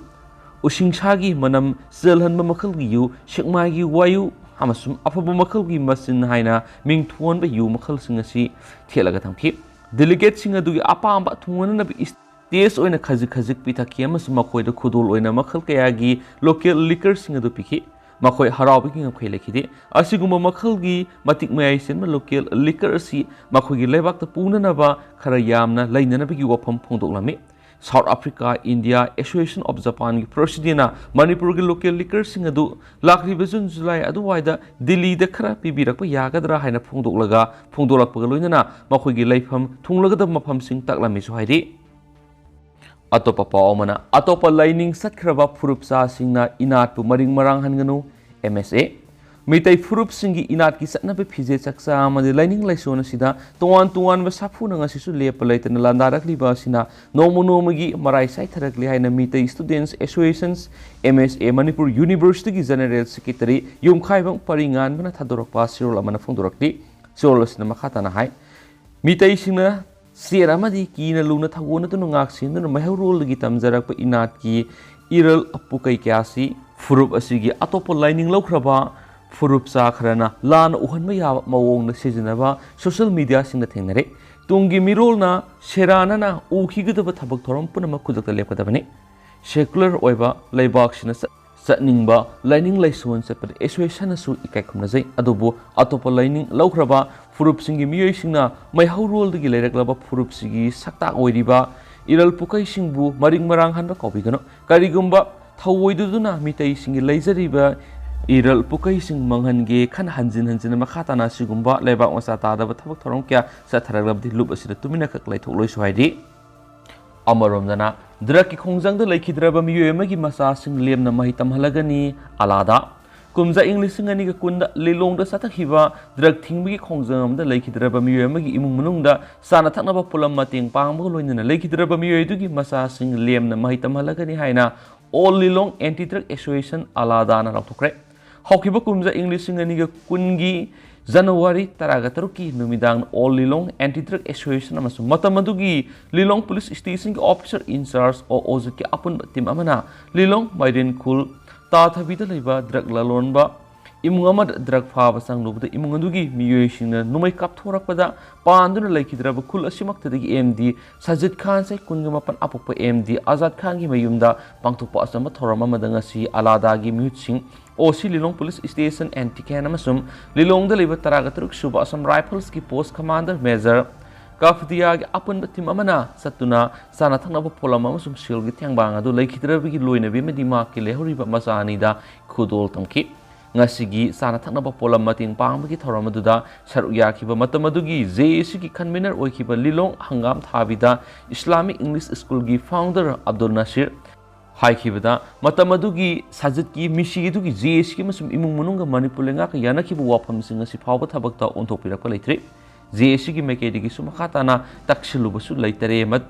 ꯎꯁꯤꯡꯁꯥꯒꯤ ꯃꯅꯝ ꯆꯦꯜꯍꯟꯕ ꯃꯈꯜꯒꯤ ꯌꯨ, ꯁꯦꯛꯃꯥꯏꯒꯤ ꯋꯥꯌꯨ ꯑꯃꯁꯨꯡ ꯑꯐꯕ ꯃꯈꯜꯒꯤ ꯃꯆꯤꯟ ꯍꯥꯏꯅ ꯃꯤꯡ ꯊꯣꯟꯕ ꯌꯨ ꯃꯈꯜꯁꯤꯡ ꯑꯁꯤ ꯊꯦꯠꯂꯒ ꯊꯝꯈꯤ꯫ ꯗꯦꯂꯤꯒꯦꯠꯁꯤꯡ ꯑꯗꯨꯒꯤ ꯑꯄꯥꯝꯕ ꯊꯨꯡꯅꯅꯕ ꯏꯁ-, ꯇꯦꯁ ꯑꯣꯏꯅ ꯈꯖꯤꯛ ꯈꯖꯤꯛ ꯄꯤꯊꯛꯈꯤ ꯑꯃꯁꯨꯡ ꯃꯈꯣꯏꯗ ꯈꯨꯗꯣꯜ ꯑꯣꯏꯅ ꯃꯈꯜ ꯀꯌꯥꯒꯤ ꯂꯣꯀꯦꯜ ꯂꯤꯀꯔꯁꯤꯡ ꯑꯗꯨ ꯄꯤꯈꯤ꯫ ꯃꯈꯣꯏ ꯍꯔꯥꯎꯕꯒꯤ ꯉꯝꯈꯩ ꯂꯩꯈꯤꯗꯦ꯫ ꯑꯁꯤꯒꯨꯝꯕ ꯃꯈꯜꯒꯤ ꯃꯇꯤꯛ ꯃꯌꯥꯏ ꯆꯦꯟꯕ ꯂꯣꯀꯦꯜ ꯂꯤꯀꯔ ꯑꯁꯤ ꯃꯈꯣꯏꯒꯤ ꯂꯩꯕꯥꯛꯇ ꯄꯨꯅꯅꯕ ꯈꯔ ꯌꯥꯝꯅ ꯂꯩꯅꯅꯕꯒꯤ ꯋꯥꯐꯝ ꯐꯣꯡꯗꯣꯛꯂꯝꯃꯤ꯫ South Africa India association of ꯖꯄꯥꯟꯒꯤ ꯄ꯭ꯔꯦꯁꯤꯗꯦꯟꯅ ꯃꯅꯤꯄꯨꯔꯒꯤ ꯂꯣꯀꯦꯜ ꯂꯤꯀꯔꯁꯤꯡ ꯑꯗꯨ ꯂꯥꯛꯂꯤꯕ ꯖꯨꯟ ꯖꯨꯂꯥꯏ ꯑꯗꯨꯋꯥꯏꯗ ꯗꯤꯜꯂꯤꯗ ꯈꯔ ꯄꯤꯕꯤꯔꯛꯄ ꯌꯥꯒꯗ꯭ꯔꯥ ꯍꯥꯏꯅ ꯐꯣꯡꯗꯣꯛꯂꯒ, ꯐꯣꯡꯗꯣꯛꯂꯛꯄꯒ ꯂꯣꯏꯅꯅ ꯃꯈꯣꯏꯒꯤ ꯂꯩꯐꯝ ꯊꯨꯡꯂꯒꯗꯕ ꯃꯐꯝꯁꯤꯡ ꯇꯥꯛꯂꯝꯃꯤꯁꯨ ꯍꯥꯏꯔꯤ꯫ ꯑꯇꯣꯞꯄ ꯄꯥꯎ ꯑꯃꯅ, ꯑꯇꯣꯞꯄ ꯂꯥꯏꯅꯤꯡ ꯆꯠꯈ꯭ꯔꯕ ꯐꯨꯔꯨꯞ ꯆꯥꯁꯤꯡꯅ ꯏꯅꯥꯠꯄꯨ ꯃꯔꯤꯡ ꯃꯔꯥꯡ ꯍꯟꯒꯅꯨ, ꯑꯦꯝ ꯑꯦꯁ ꯑꯦ꯫ ꯃꯤꯇꯩ ꯐꯨꯔꯨꯞꯁꯤꯡꯒꯤ ꯏꯅꯥꯠꯀꯤ ꯆꯠꯅꯕꯤ ꯐꯤꯖꯦꯠ ꯆꯥꯛꯆꯥ ꯑꯃꯗꯤ ꯂꯥꯏꯅꯤꯡ ꯂꯥꯏꯁꯣꯟ ꯑꯁꯤꯗ ꯇꯣꯉꯥꯟ ꯇꯣꯉꯥꯟꯕ ꯁꯥꯐꯨꯅ ꯉꯁꯤꯁꯨ ꯂꯦꯞꯄ ꯂꯩꯇꯅ ꯂꯥꯟꯗꯥꯔꯛꯂꯤꯕ ꯑꯁꯤꯅ ꯅꯣꯡꯃ ꯅꯣꯡꯃꯒꯤ ꯃꯔꯥꯏ ꯆꯥꯏꯊꯔꯛꯂꯤ ꯍꯥꯏꯅ ꯃꯤꯇꯩ ꯁ꯭ꯇꯨꯗꯦꯟꯠꯁ ꯑꯦꯁꯣꯁꯤꯌꯦꯁꯟ, ꯑꯦꯝ ꯑꯦꯁ ꯑꯦ, ꯃꯅꯤꯄꯨꯔ ꯌꯨꯅꯤꯚꯔꯁꯤꯇꯤꯒꯤ ꯖꯦꯅꯦꯔꯦꯜ ꯁꯦꯀ꯭ꯔꯦꯇꯔꯤ ꯌꯨꯝꯈꯥꯏꯕꯝ ꯄꯔꯤꯉꯥꯟꯕꯅ ꯊꯥꯗꯣꯔꯛꯄ ꯆꯦꯔꯣꯜ ꯑꯃꯅ ꯐꯣꯡꯗꯣꯔꯛꯂꯤ꯫ ꯆꯦꯔꯣꯜ ꯑꯁꯤꯅ ꯃꯈꯥ ꯇꯥꯅ ꯍꯥꯏ, ꯃꯤꯇꯩꯁꯤꯡꯅ ꯆꯦꯠ ꯑꯃꯗꯤ ꯀꯤꯅ ꯂꯨꯅ ꯊꯧꯒꯣꯟꯅꯗꯨꯅ ꯉꯥꯛ ꯁꯦꯟꯗꯨꯅ ꯃꯩꯍꯧꯔꯣꯜꯗꯒꯤ ꯇꯝꯖꯔꯛꯄ ꯏꯅꯥꯠꯀꯤ ꯏꯔꯜ ꯄꯨꯀꯩ ꯀꯌꯥ ꯑꯁꯤ ꯐꯨꯔꯨꯞ ꯑꯁꯤꯒꯤ ꯑꯇꯣꯞꯄ ꯂꯥꯏꯅꯤꯡ ꯂꯧꯈ꯭ꯔꯕ ꯐꯨꯔꯨꯞ ꯆꯥ ꯈꯔꯅ ꯂꯥꯟꯅ ꯎꯍꯟꯕ ꯌꯥꯕ ꯃꯑꯣꯡꯗ ꯁꯤꯖꯤꯟꯅꯕ ꯁꯣꯁꯤꯌꯦꯜ ꯃꯤꯗꯤꯌꯥꯁꯤꯡꯗ ꯊꯦꯡꯅꯔꯦ꯫ ꯇꯨꯡꯒꯤ ꯃꯤꯔꯣꯜꯅ ꯁꯦꯔꯥꯟꯅꯅ ꯎꯈꯤꯒꯗꯕ ꯊꯕꯛ ꯊꯧꯔꯝ ꯄꯨꯝꯅꯃꯛ ꯈꯨꯗꯛꯇ ꯂꯦꯞꯀꯗꯕꯅꯤ꯫ ꯁꯦꯀꯨꯂꯔ ꯑꯣꯏꯕ ꯂꯩꯕꯥꯛꯁꯤꯅ ꯆꯠ-, ꯆꯠꯅꯤꯡꯕ ꯂꯥꯏꯅꯤꯡ ꯂꯥꯏꯁꯣꯟ ꯆꯠꯄꯗ ꯑꯦꯁꯣꯁꯤꯌꯦꯁꯟꯅꯁꯨ ꯏꯀꯥꯏ ꯈꯨꯝꯅꯖꯩ, ꯑꯗꯨꯕꯨ ꯑꯇꯣꯞꯄ ꯂꯥꯏꯅꯤꯡ ꯂꯧꯈ꯭ꯔꯕ ꯐꯨꯔꯨꯞꯁꯤꯡꯒꯤ ꯃꯤꯑꯣꯏꯁꯤꯡꯅ ꯃꯩꯍꯧꯔꯣꯜꯗꯒꯤ ꯂꯩꯔꯛꯂꯕ ꯐꯨꯔꯨꯞꯁꯤꯒꯤ ꯁꯛꯇꯥꯛ ꯑꯣꯏꯔꯤꯕ ꯏꯔꯜ ꯄꯨꯀꯩꯁꯤꯡꯕꯨ ꯃꯔꯤꯡ ꯃꯔꯥꯡ ꯍꯟꯕ ꯀꯥꯎꯕꯤꯒꯅꯨ꯫ ꯀꯔꯤꯒꯨꯝꯕ ꯊꯧꯑꯣꯏꯗꯨꯗꯨꯅ ꯃꯤꯇꯩꯁꯤꯡꯒꯤ ꯂꯩꯖꯔꯤꯕ ꯏꯔꯜ ꯄꯨꯀꯩꯁꯤꯡ ꯃꯥꯡꯍꯟꯒꯦ ꯈꯟ ꯍꯟꯖꯤꯟ ꯍꯟꯖꯤꯟꯅ ꯃꯈꯥ ꯇꯥꯅ ꯑꯁꯤꯒꯨꯝꯕ ꯂꯩꯕꯥꯛ ꯃꯆꯥ ꯇꯥꯗꯕ ꯊꯕꯛ ꯊꯧꯔꯝ ꯀꯌꯥ ꯆꯠꯊꯔꯛꯂꯕꯗꯤ ꯂꯨꯞ ꯑꯁꯤꯗ ꯇꯨꯃꯤꯟꯅ ꯈꯛ ꯂꯩꯊꯣꯛꯂꯣꯏꯁꯨ ꯍꯥꯏꯔꯤ꯫ ꯑꯃꯔꯣꯝꯗꯅ ꯗ꯭ꯔꯒꯀꯤ ꯈꯣꯡꯖꯪꯗ ꯂꯩꯈꯤꯗ꯭ꯔꯕ ꯃꯤꯑꯣꯏ ꯑꯃꯒꯤ ꯃꯆꯥꯁꯤꯡ ꯂꯦꯝꯅ ꯃꯍꯩ ꯇꯝꯍꯜꯂꯒꯅꯤ ꯑꯂꯥꯗ꯫ ꯀꯨꯝꯖꯥ ꯏꯪ ꯂꯤꯁꯤꯡ ꯑꯅꯤꯒ ꯀꯨꯟꯗ ꯂꯤꯂꯣꯡꯗ ꯆꯠꯊꯈꯤꯕ ꯗ꯭ꯔꯒ ꯊꯤꯡꯕꯒꯤ ꯈꯣꯡꯖꯪ ꯑꯃꯗ ꯂꯩꯈꯤꯗ꯭ꯔꯕ ꯃꯤꯑꯣꯏ ꯑꯃꯒꯤ ꯏꯃꯨꯡ ꯃꯅꯨꯡꯗ ꯆꯥꯅ ꯊꯛꯅꯕ ꯄꯣꯠꯂꯝ ꯃꯇꯦꯡ ꯄꯥꯡꯕꯒ ꯂꯣꯏꯅꯅ ꯂꯩꯈꯤꯗ꯭ꯔꯕ ꯃꯤꯑꯣꯏ ꯑꯗꯨꯒꯤ ꯃꯆꯥꯁꯤꯡ ꯂꯦꯝꯅ ꯃꯍꯩ ꯇꯝꯍꯜꯂꯒꯅꯤ ꯍꯥꯏꯅ All Lilong Anti Drug Association ꯑꯂꯥꯗꯥꯅ ꯂꯥꯎꯊꯣꯛꯈ꯭ꯔꯦ꯫ ꯍꯧꯈꯤꯕ ꯀꯨꯝꯖꯥ ꯏꯪ ꯂꯤꯁꯤꯡ ꯑꯅꯤꯒ ꯀꯨꯟꯒꯤ ꯖꯅꯋꯥꯔꯤ ꯇꯔꯥꯒ ꯇꯔꯨꯛꯀꯤ ꯅꯨꯃꯤꯗꯥꯡ All Lilong Anti Drug Association ꯑꯃꯁꯨꯡ ꯃꯇꯝ ꯑꯗꯨꯒꯤ ꯂꯤꯂꯣꯡ ꯄꯨꯂꯤꯁ ꯁ꯭ꯇꯦꯁꯟꯒꯤ ꯑꯣꯐꯤꯁꯔ ꯏꯟꯆꯥꯔꯖ ꯑꯣ ꯑꯣꯖꯤꯠꯀꯤ ꯑꯄꯨꯟꯕ ꯇꯤꯝ ꯑꯃꯅ ꯂꯤꯂꯣꯡ ꯃꯥꯏꯔꯦꯟꯈꯨꯜ ꯇꯥꯊꯕꯤꯗ ꯂꯩꯕ ꯗ꯭ꯔꯒ ꯂꯂꯣꯟꯕ ꯏꯃꯨꯡ ꯑꯃꯗ ꯗ꯭ꯔꯒ ꯐꯥꯕ ꯆꯪꯂꯨꯕꯗ ꯏꯃꯨꯡ ꯑꯗꯨꯒꯤ ꯃꯤꯑꯣꯏꯁꯤꯡꯅ ꯅꯣꯡꯃꯩ ꯀꯥꯞꯊꯣꯔꯛꯄꯗ ꯄꯥꯟꯗꯨꯅ ꯂꯩꯈꯤꯗ꯭ꯔꯕ ꯈꯨꯜ ꯑꯁꯤꯃꯛꯇꯗꯒꯤ ꯑꯦꯝ ꯗꯤ ꯁꯖꯤꯠ ꯈꯥꯟ, ꯆꯍꯤ ꯀꯨꯟꯒ ꯃꯥꯄꯟ, ꯑꯄꯣꯛꯄ ꯑꯦꯝ ꯗꯤ ꯑꯖꯥꯗ ꯈꯥꯟꯒꯤ ꯃꯌꯨꯝꯗ ꯄꯥꯡꯊꯣꯛꯄ ꯑꯆꯝꯕ ꯊꯧꯔꯝ ꯑꯃꯗ ꯉꯁꯤ ꯑꯂꯥꯗꯥꯒꯤ ꯃꯤꯍꯨꯠꯁꯤꯡ, ꯑꯣ ꯁꯤ ꯂꯤꯂꯣꯡ ꯄꯨꯂꯤꯁ ꯁ꯭ꯇꯦꯁꯟ ꯑꯦꯟ ꯇꯤ ꯀꯦꯟ ꯑꯃꯁꯨꯡ ꯂꯤꯂꯣꯡꯗ ꯂꯩꯕ ꯇꯔꯥꯒ ꯇꯔꯨꯛ ꯁꯨꯕ ꯑꯁꯥꯝ ꯔꯥꯏꯐꯜꯁꯀꯤ ꯄꯣꯁ ꯀꯃꯥꯟꯗꯔ ꯃꯦꯖꯔ ꯀꯐꯗꯤꯌꯥꯒꯤ ꯑꯄꯨꯟꯕ ꯇꯤꯝ ꯑꯃꯅ ꯆꯠꯇꯨꯅ ꯆꯥꯅ ꯊꯛꯅꯕ ꯄꯣꯠꯂꯝ ꯑꯃꯁꯨꯡ ꯁꯦꯜꯒꯤ ꯇꯦꯡꯕꯥꯡ ꯑꯗꯨ ꯂꯩꯈꯤꯗ꯭ꯔꯕꯒꯤ ꯂꯣꯏꯅꯕꯤ ꯑꯃꯗꯤ ꯃꯍꯥꯛꯀꯤ ꯂꯩꯍꯧꯔꯤꯕ ꯃꯆꯥ ꯑꯅꯤꯗ ꯈꯨꯗꯣꯜ ꯇꯝꯈꯤ꯫ ꯉꯁꯤꯒꯤ ꯆꯥꯅ ꯊꯛꯅꯕ ꯄꯣꯠꯂꯝ ꯃꯇꯦꯡ ꯄꯥꯡꯕꯒꯤ ꯊꯧꯔꯝ ꯑꯗꯨꯗ ꯁꯔꯨꯛ ꯌꯥꯈꯤꯕ ꯃꯇꯝ ꯑꯗꯨꯒꯤ ꯖꯦ ꯑꯦ ꯁꯤꯒꯤ ꯀꯟꯚꯤꯅꯔ ꯑꯣꯏꯈꯤꯕ ꯂꯤꯂꯣꯡ ꯍꯪꯒꯥꯝ ꯊꯥꯕꯤꯗ ꯏꯁꯂꯥꯃꯤꯛ ꯏꯪꯂꯤꯁ ꯁ꯭ꯀꯨꯜꯒꯤ ꯐꯥꯎꯟꯗꯔ ꯑꯕꯗꯨꯜ ꯅꯁꯤꯔ ꯍꯥꯏꯈꯤꯕꯗ, ꯃꯇꯝ ꯑꯗꯨꯒꯤ ꯁꯖꯤꯠꯀꯤ ꯃꯤꯁꯤ ꯑꯗꯨꯒꯤ ꯖꯦ ꯑꯦ ꯁꯤꯒꯤ ꯑꯃꯁꯨꯡ ꯏꯃꯨꯡ ꯃꯅꯨꯡꯒ ꯃꯅꯤꯄꯨꯔ ꯂꯩꯉꯥꯛꯀ ꯌꯥꯅꯈꯤꯕ ꯋꯥꯐꯝꯁꯤꯡ ꯑꯁꯤ ꯐꯥꯎꯕ ꯊꯕꯛꯇ ꯑꯣꯟꯊꯣꯛꯄꯤꯔꯛꯄ ꯂꯩꯇ꯭ꯔꯤ꯫ ꯖꯦ ꯑꯦ ꯁꯤꯒꯤ ꯃꯥꯏꯀꯩꯗꯒꯤꯁꯨ ꯃꯈꯥ ꯇꯥꯅ ꯇꯛꯁꯤꯜꯂꯨꯕꯁꯨ ꯂꯩꯇꯔꯦ꯫ ꯃꯠ-,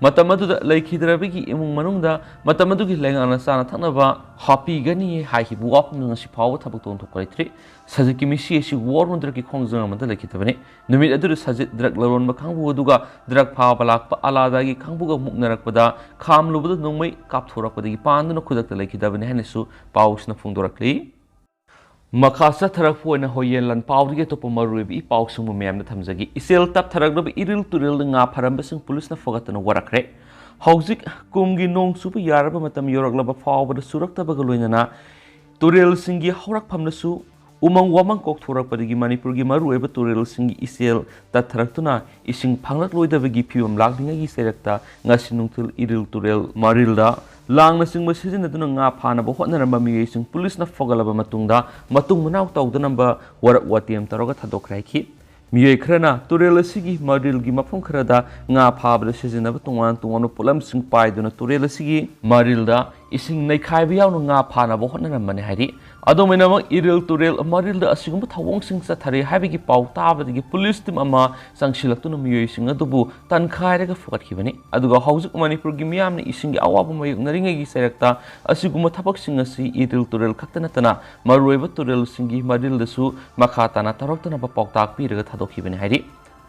ꯃꯇꯝ ꯑꯗꯨꯗ ꯂꯩꯈꯤꯗ꯭ꯔꯕꯒꯤ ꯏꯃꯨꯡ ꯃꯅꯨꯡꯗ ꯃꯇꯝ ꯑꯗꯨꯒꯤ ꯂꯩꯉꯥꯛꯅ ꯆꯥꯅ ꯊꯛꯅꯕ ꯍꯥꯞꯄꯤꯒꯅꯤ ꯍꯥꯏꯈꯤꯕ ꯋꯥꯐꯝꯗꯨ ꯉꯁꯤ ꯐꯥꯎꯕ ꯊꯕꯛꯇ ꯑꯣꯟꯊꯣꯛꯄ ꯂꯩꯇ꯭ꯔꯤ꯫ ꯁꯖꯤꯠꯀꯤ ꯃꯤꯁꯤ ꯑꯁꯤ ꯋꯥꯔ ꯑꯣꯟ ꯗ꯭ꯔꯒꯀꯤ ꯈꯣꯡꯖꯪ ꯑꯃꯗ ꯂꯩꯈꯤꯗꯕꯅꯤ꯫ ꯅꯨꯃꯤꯠ ꯑꯗꯨꯗ ꯁꯖꯤꯠ ꯗ꯭ꯔꯒ ꯂꯂꯣꯟꯕ ꯀꯥꯡꯕꯨ ꯑꯗꯨꯒ ꯗ꯭ꯔꯒ ꯐꯥꯕ ꯂꯥꯛꯄ ꯑꯂꯥꯗꯥꯒꯤ ꯀꯥꯡꯕꯨꯒ ꯃꯨꯛꯅꯔꯛꯄꯗ ꯈꯥꯝꯂꯨꯕꯗ ꯅꯣꯡꯃꯩ ꯀꯥꯞꯊꯣꯔꯛꯄꯗꯒꯤ ꯄꯥꯟꯗꯨꯅ ꯈꯨꯗꯛꯇ ꯂꯩꯈꯤꯗꯕꯅꯤ ꯍꯥꯏꯅꯁꯨ ꯄꯥꯎꯁꯤꯅ ꯐꯣꯡꯗꯣꯔꯛꯂꯤ꯫ ꯃꯈꯥ ꯆꯠꯊꯔꯛꯄ ꯑꯣꯏꯅ ꯍꯣꯌꯦꯟ ꯂꯥꯟ ꯄꯥꯎꯗꯒꯤ ꯑꯇꯣꯞꯄ ꯃꯔꯨꯑꯣꯏꯕ ꯏ ꯄꯥꯎꯁꯤꯡꯕꯨ ꯃꯌꯥꯝꯗ ꯊꯝꯖꯒꯦ꯫ ꯏꯆꯦꯜ ꯇꯞꯊꯔꯛꯂꯕ ꯏꯔꯤꯜ ꯇꯨꯔꯦꯜꯗ ꯉꯥ ꯐꯥꯔꯝꯕꯁꯤꯡ ꯄꯨꯂꯤꯁꯅ ꯐꯒꯠꯇꯨꯅ ꯋꯥꯔꯛꯈ꯭ꯔꯦ꯫ ꯍꯧꯖꯤꯛ ꯀꯨꯝꯒꯤ ꯅꯣꯡ ꯆꯨꯕ ꯌꯥꯔꯕ ꯃꯇꯝ ꯌꯧꯔꯛꯂꯕ ꯐꯥꯎꯕꯗ ꯆꯨꯔꯛꯇꯕꯒ ꯂꯣꯏꯅꯅ ꯇꯨꯔꯦꯜꯁꯤꯡꯒꯤ ꯍꯧꯔꯛꯐꯝꯗꯁꯨ ꯎꯃꯪ ꯋꯥꯃꯪ ꯀꯣꯛꯊꯣꯔꯛꯄꯗꯒꯤ ꯃꯅꯤꯄꯨꯔꯒꯤ ꯃꯔꯨꯑꯣꯏꯕ ꯇꯨꯔꯦꯜꯁꯤꯡꯒꯤ ꯏꯆꯦꯜ ꯇꯠꯊꯔꯛꯇꯨꯅ ꯏꯁꯤꯡ ꯐꯪꯂꯛꯂꯣꯏꯗꯕꯒꯤ ꯐꯤꯕꯝ ꯂꯥꯛꯂꯤꯉꯩꯒꯤ ꯆꯩꯔꯛꯇ ꯉꯁꯤ ꯅꯨꯡꯊꯤꯜ ꯏꯔꯤꯜ ꯇꯨꯔꯦꯜ ꯃꯔꯤꯜꯗ ꯂꯥꯡꯅꯆꯤꯡꯕ ꯁꯤꯖꯤꯟꯅꯗꯨꯅ ꯉꯥ ꯐꯥꯅꯕ ꯍꯣꯠꯅꯔꯝꯕ ꯃꯤꯑꯣꯏꯁꯤꯡ ꯄꯨꯂꯤꯁꯅ ꯐꯒꯠꯂꯕ ꯃꯇꯨꯡꯗ ꯃꯇꯨꯡ ꯃꯅꯥꯎ ꯇꯧꯗꯅꯕ ꯋꯥꯔꯛ ꯋꯥꯇꯦꯝ ꯇꯧꯔꯒ ꯊꯥꯗꯣꯛꯈ꯭ꯔꯦ ꯍꯥꯏꯈꯤ꯫ ꯃꯤꯑꯣꯏ ꯈꯔꯅ ꯇꯨꯔꯦꯜ ꯑꯁꯤꯒꯤ ꯃꯔꯤꯜꯒꯤ ꯃꯐꯝ ꯈꯔꯗ ꯉꯥ ꯐꯥꯕꯗ ꯁꯤꯖꯤꯟꯅꯕ ꯇꯣꯉꯥꯟ ꯇꯣꯉꯥꯟꯕ ꯄꯣꯠꯂꯝꯁꯤꯡ ꯄꯥꯏꯗꯨꯅ ꯇꯨꯔꯦꯜ ꯑꯁꯤꯒꯤ ꯃꯔꯤꯜꯗ ꯏꯁꯤꯡ ꯅꯩꯈꯥꯏꯕ ꯌꯥꯎꯅ ꯉꯥ ꯐꯥꯅꯕ ꯍꯣꯠꯅꯔꯝꯕꯅꯤ ꯍꯥꯏꯔꯤ꯫ ꯑꯗꯨꯃꯥꯏꯅꯃꯛ ꯏꯔꯤꯜ ꯇꯨꯔꯦꯜ ꯃꯔꯤꯜꯗ ꯑꯁꯤꯒꯨꯝꯕ ꯊꯧꯑꯣꯡꯁꯤꯡ ꯆꯠꯊꯔꯤ ꯍꯥꯏꯕꯒꯤ ꯄꯥꯎ ꯇꯥꯕꯗꯒꯤ ꯄꯨꯂꯤꯁ ꯇꯤꯝ ꯑꯃ ꯆꯪꯁꯤꯜꯂꯛꯇꯨꯅ ꯃꯤꯑꯣꯏꯁꯤꯡ ꯑꯗꯨꯕꯨ ꯇꯟꯈꯥꯏꯔꯒ ꯐꯨꯒꯠꯈꯤꯕꯅꯤ꯫ ꯑꯗꯨꯒ ꯍꯧꯖꯤꯛ ꯃꯅꯤꯄꯨꯔꯒꯤ ꯃꯤꯌꯥꯝꯅ ꯏꯁꯤꯡꯒꯤ ꯑꯋꯥꯕ ꯃꯥꯌꯣꯛꯅꯔꯤꯉꯩꯒꯤ ꯆꯩꯔꯛꯇ ꯑꯁꯤꯒꯨꯝꯕ ꯊꯕꯛꯁꯤꯡ ꯑꯁꯤ ꯏꯔꯤꯜ ꯇꯨꯔꯦꯜ ꯈꯛꯇ ꯅꯠꯇꯅ ꯃꯔꯨꯑꯣꯏꯕ ꯇꯨꯔꯦꯜꯁꯤꯡꯒꯤ ꯃꯔꯤꯜꯗꯁꯨ ꯃꯈꯥ ꯇꯥꯅ ꯇꯧꯔꯛꯇꯅꯕ ꯄꯥꯎꯇꯥꯛ ꯄꯤꯔꯒ ꯊꯥꯗꯣꯛꯈꯤꯕꯅꯤ ꯍꯥꯏꯔꯤ꯫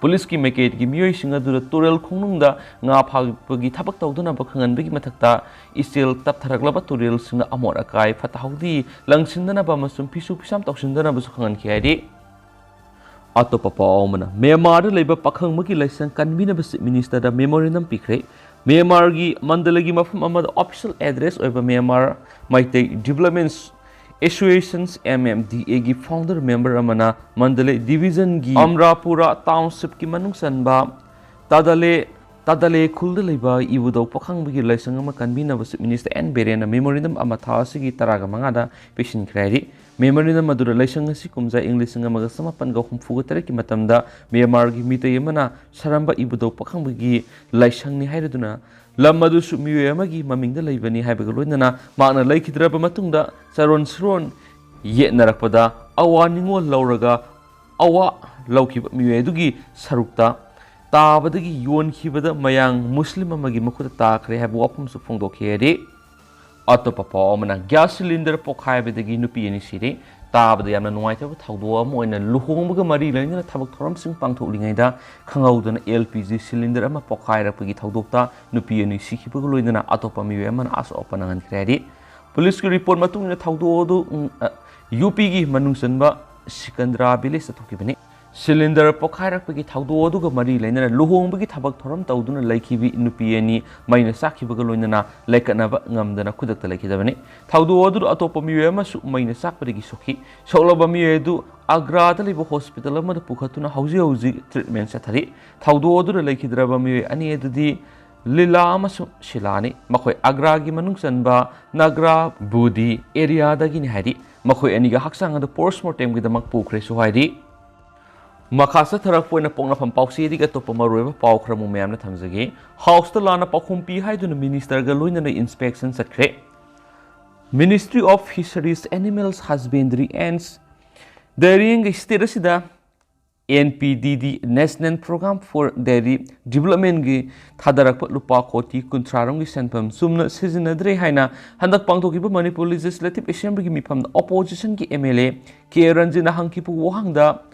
ꯄꯨꯂꯤꯁꯀꯤ ꯃꯥꯏꯀꯩꯗꯒꯤ ꯃꯤꯑꯣꯏꯁꯤꯡ ꯑꯗꯨꯗ ꯇꯨꯔꯦꯜ ꯈꯣꯡꯅꯨꯡꯗ ꯉꯥ ꯐꯥꯕꯒꯤ ꯊꯕꯛ ꯇꯧꯗꯅꯕ ꯈꯪꯍꯟꯕꯒꯤ ꯃꯊꯛꯇ ꯏꯆꯦꯜ ꯇꯞꯊꯔꯛꯂꯕ ꯇꯨꯔꯦꯜꯁꯤꯡꯗ ꯑꯃꯣꯠ ꯑꯀꯥꯏ ꯐꯠꯇ ꯍꯥꯎꯗꯤ ꯂꯪꯁꯤꯟꯗꯅꯕ ꯑꯃꯁꯨꯡ ꯐꯤꯁꯨ ꯐꯤꯁꯥꯝ ꯇꯧꯁꯤꯟꯗꯅꯕꯁꯨ ꯈꯪꯍꯟꯈꯤ ꯍꯥꯏꯔꯤ꯫ ꯑꯇꯣꯞꯄ ꯄꯥꯎ ꯑꯃꯅ, ꯃ꯭ꯌꯥꯟꯃꯥꯔꯗ ꯂꯩꯕ ꯄꯥꯈꯪ ꯑꯃꯒꯤ ꯂꯥꯏꯁꯪ ꯀꯟꯕꯤꯅꯕ ꯆꯤꯐ ꯃꯤꯅꯤꯁꯇꯔꯗ ꯃꯦꯃꯣꯔꯦꯟꯗꯝ ꯄꯤꯈ꯭ꯔꯦ꯫ ꯃ꯭ꯌꯥꯟꯃꯥꯔꯒꯤ ꯃꯟꯗꯂꯒꯤ ꯃꯐꯝ ꯑꯃꯗ ꯑꯣꯐꯤꯁꯤꯌꯦꯜ ꯑꯦꯗ꯭ꯔꯦꯁ ꯑꯣꯏꯕ Myanmar Meitei development association, M M D ꯑꯦꯒꯤ ꯐꯥꯎꯟꯗꯔ ꯃꯦꯝꯕꯔ ꯑꯃꯅ ꯃꯟꯗꯂꯦ ꯗꯤꯕꯤꯖꯟꯒꯤ ꯑꯝꯔꯥꯄꯨꯔꯥ ꯇꯥꯎꯟꯁꯤꯞꯀꯤ ꯃꯅꯨꯡ ꯆꯟꯕ ꯇꯥꯗꯂꯦ, ꯇꯥꯗꯂꯦ ꯈꯨꯜꯗ ꯂꯩꯕ ꯏꯕꯨꯙꯧ ꯄꯥꯈꯪꯕꯒꯤ ꯂꯥꯏꯁꯪ ꯑꯃ ꯀꯟꯕꯤꯅꯕ ꯆꯤꯐ ꯃꯤꯅꯤꯁꯇꯔ ꯑꯦꯟ ꯕꯤꯔꯦꯟꯅ ꯃꯦꯃꯣꯔꯦꯟꯗꯝ ꯑꯃ ꯊꯥ ꯑꯁꯤꯒꯤ ꯇꯔꯥꯒ ꯃꯉꯥꯗ ꯄꯤꯁꯤꯟꯈ꯭ꯔꯦ ꯍꯥꯏꯔꯤ꯫ ꯃꯦꯃꯣꯔꯦꯟꯗꯝ ꯑꯗꯨꯗ ꯂꯥꯏꯁꯪ ꯑꯁꯤ ꯀꯨꯝꯖꯥ ꯏꯪ ꯂꯤꯁꯤꯡ ꯑꯃꯒ ꯆꯃꯥꯄꯟꯒ ꯍꯨꯝꯐꯨꯒ ꯇꯔꯦꯠꯀꯤ ꯃꯇꯝꯗ ꯃ꯭ꯌꯥꯟꯃꯥꯔꯒꯤ ꯃꯤꯇꯩ ꯑꯃꯅ ꯁꯥꯔꯝꯕ ꯏꯕꯨꯙꯧ ꯄꯥꯈꯪꯕꯒꯤ ꯂꯥꯏꯁꯪꯅꯤ ꯍꯥꯏꯔꯗꯨꯅ ꯂꯝ ꯑꯗꯨꯁꯨ ꯃꯤꯑꯣꯏ ꯑꯃꯒꯤ ꯃꯃꯤꯡꯗ ꯂꯩꯕꯅꯤ ꯍꯥꯏꯕꯒ ꯂꯣꯏꯅꯅ ꯃꯍꯥꯛꯅ ꯂꯩꯈꯤꯗ꯭ꯔꯕ ꯃꯇꯨꯡꯗ ꯆꯥꯔꯣꯟ ꯁꯨꯔꯣꯟ ꯌꯦꯠꯅꯔꯛꯄꯗ ꯑꯋꯥ ꯅꯤꯡꯉꯣꯜ ꯂꯧꯔꯒ ꯑꯋꯥ ꯂꯧꯈꯤꯕ ꯃꯤꯑꯣꯏ ꯑꯗꯨꯒꯤ ꯁꯔꯨꯛꯇ ꯇꯥꯕꯗꯒꯤ ꯌꯣꯟꯈꯤꯕꯗ ꯃꯌꯥꯡ ꯃꯨꯁꯂꯤꯝ ꯑꯃꯒꯤ ꯃꯈꯨꯠꯇ ꯇꯥꯈ꯭ꯔꯦ ꯍꯥꯏꯕ ꯋꯥꯐꯝꯁꯨ ꯐꯣꯡꯗꯣꯛꯈꯤ ꯍꯥꯏꯔꯤ꯫ ꯑꯇꯣꯞꯄ ꯄꯥꯎ ꯑꯃꯅ, ꯒ꯭ꯌꯥꯁ ꯁꯤꯂꯤꯟꯗꯔ ꯄꯣꯈꯥꯏꯕꯗꯒꯤ ꯅꯨꯄꯤ ꯑꯅꯤ ꯁꯤꯔꯦ꯫ ꯇꯥꯕꯗ ꯌꯥꯝꯅ ꯅꯨꯡꯉꯥꯏꯇꯕ ꯊꯧꯗꯣꯛ ꯑꯃ ꯑꯣꯏꯅ ꯂꯨꯍꯣꯡꯕꯒ ꯃꯔꯤ ꯂꯩꯅꯅ ꯊꯕꯛ ꯊꯧꯔꯝꯁꯤꯡ ꯄꯥꯡꯊꯣꯛꯂꯤꯉꯩꯗ ꯈꯪꯍꯧꯗꯅ ꯑꯦꯜ ꯄꯤ ꯖꯤ ꯁꯤꯂꯤꯟꯗꯔ ꯑꯃ ꯄꯣꯈꯥꯏꯔꯛꯄꯒꯤ ꯊꯧꯗꯣꯛꯇ ꯅꯨꯄꯤ ꯑꯅꯤ ꯁꯤꯈꯤꯕꯒ ꯂꯣꯏꯅꯅ ꯑꯇꯣꯞꯄ ꯃꯤꯑꯣꯏ ꯑꯃꯅ ꯑꯁꯣꯛ ꯑꯄꯟ ꯅꯪꯍꯟꯈ꯭ꯔꯦ ꯍꯥꯏꯔꯤ꯫ ꯄꯨꯂꯤꯁꯀꯤ ꯔꯤꯄꯣꯔꯠ ꯃꯇꯨꯡ ꯏꯟꯅ ꯊꯧꯗꯣꯛ ꯑꯗꯨ, ꯎꯝ, ꯑ, ꯌꯨ ꯄꯤꯒꯤ ꯃꯅꯨꯡ ꯆꯟꯕ ꯁꯤꯀꯟꯗ꯭ꯔꯥ ꯚꯤꯂꯦꯖꯇ ꯊꯣꯛꯈꯤꯕꯅꯤ꯫ ꯁꯤꯂꯤꯟꯗꯔ ꯄꯣꯈꯥꯏꯔꯛꯄꯒꯤ ꯊꯧꯗꯣꯛ ꯑꯗꯨꯒ ꯃꯔꯤ ꯂꯩꯅꯅ ꯂꯨꯍꯣꯡꯕꯒꯤ ꯊꯕꯛ ꯊꯧꯔꯝ ꯇꯧꯗꯨꯅ ꯂꯩꯈꯤꯕꯤ ꯅꯨꯄꯤ ꯑꯅꯤ ꯃꯩꯅ ꯆꯥꯛꯈꯤꯕꯒ ꯂꯣꯏꯅꯅ ꯂꯩꯀꯠꯅꯕ ꯉꯝꯗꯅ ꯈꯨꯗꯛꯇ ꯂꯩꯈꯤꯗꯕꯅꯤ꯫ ꯊꯧꯗꯣꯛ ꯑꯗꯨꯗ ꯑꯇꯣꯞꯄ ꯃꯤꯑꯣꯏ ꯑꯃꯁꯨ ꯃꯩꯅ ꯆꯥꯛꯄꯗꯒꯤ ꯁꯣꯛꯈꯤ꯫ ꯁꯣꯛꯂꯕ ꯃꯤꯑꯣꯏ ꯑꯗꯨ ꯑꯒ꯭ꯔꯥꯗ ꯂꯩꯕ ꯍꯣꯁꯄꯤꯇꯥꯜ ꯑꯃꯗ ꯄꯨꯈꯠꯇꯨꯅ ꯍꯧꯖꯤꯛ ꯍꯧꯖꯤꯛ ꯇ꯭ꯔꯤꯠꯃꯦꯟ ꯆꯠꯊꯔꯤ꯫ ꯊꯧꯗꯣꯛ ꯑꯗꯨꯗ ꯂꯩꯈꯤꯗ꯭ꯔꯕ ꯃꯤꯑꯣꯏ ꯑꯅꯤ ꯑꯗꯨꯗꯤ ꯂꯤꯂꯥ ꯑꯃꯁꯨꯡ ꯁꯤꯂꯥꯅꯤ꯫ ꯃꯈꯣꯏ ꯑꯒ꯭ꯔꯥꯒꯤ ꯃꯅꯨꯡ ꯆꯟꯕ ꯅꯒ꯭ꯔꯥ ꯕꯨꯗꯤ ꯑꯦꯔꯤꯌꯥꯗꯒꯤꯅꯤ ꯍꯥꯏꯔꯤ꯫ ꯃꯈꯣꯏ ꯑꯅꯤꯒꯤ ꯍꯛꯆꯥꯡ ꯑꯗꯨ ꯄꯣꯁꯃꯣꯔꯇꯦꯝꯒꯤꯗꯃꯛ ꯄꯨꯈ꯭ꯔꯦꯁꯨ ꯍꯥꯏꯔꯤ꯫ ꯃꯈꯥ ꯆꯠꯊꯔꯛꯄ ꯑꯣꯏꯅ ꯄꯣꯛꯅꯐꯝ ꯄꯥꯎꯆꯦꯗꯒꯤ ꯑꯇꯣꯞꯄ ꯃꯔꯨꯑꯣꯏꯕ ꯄꯥꯎ ꯈꯔ ꯑꯃꯨꯛ ꯃꯌꯥꯝꯅ ꯊꯝꯖꯒꯦ꯫ ꯍꯥꯎꯁꯇ ꯂꯥꯟꯅ ꯄꯥꯎꯈꯨꯝ ꯄꯤ ꯍꯥꯏꯗꯨꯅ ꯃꯤꯅꯤꯁꯇꯔꯒ ꯂꯣꯏꯅꯅ ꯏꯟꯁꯄꯦꯛꯁꯟ ꯆꯠꯈ꯭ꯔꯦ꯫ Ministry of Fisheries, Animals Husbandry and Dairying ꯒꯤ ꯁ꯭ꯇꯦꯠ ꯑꯁꯤꯗ N P D D, National Program for Dairy Development ꯒꯤ ꯊꯥꯗꯔꯛꯄ ꯂꯨꯄꯥ ꯀꯣꯇꯤ ꯀꯨꯟꯊ꯭ꯔꯥ ꯔꯣꯝꯒꯤ ꯁꯦꯟꯐꯝ ꯆꯨꯝꯅ ꯁꯤꯖꯤꯟꯅꯗ꯭ꯔꯦ ꯍꯥꯏꯅ ꯍꯟꯗꯛ ꯄꯥꯡꯊꯣꯛꯈꯤꯕ ꯃꯅꯤꯄꯨꯔ ꯂꯦꯖꯤꯁꯂꯦꯇꯤꯚ ꯑꯦꯁꯦꯝꯕ꯭ꯂꯤꯒꯤ ꯃꯤꯐꯝꯗ ꯑꯣꯄꯣꯖꯤꯁꯟꯒꯤ M L A K ꯔꯟꯖꯤꯠꯅ ꯍꯪꯈꯤꯕ ꯋꯥꯍꯪꯗ,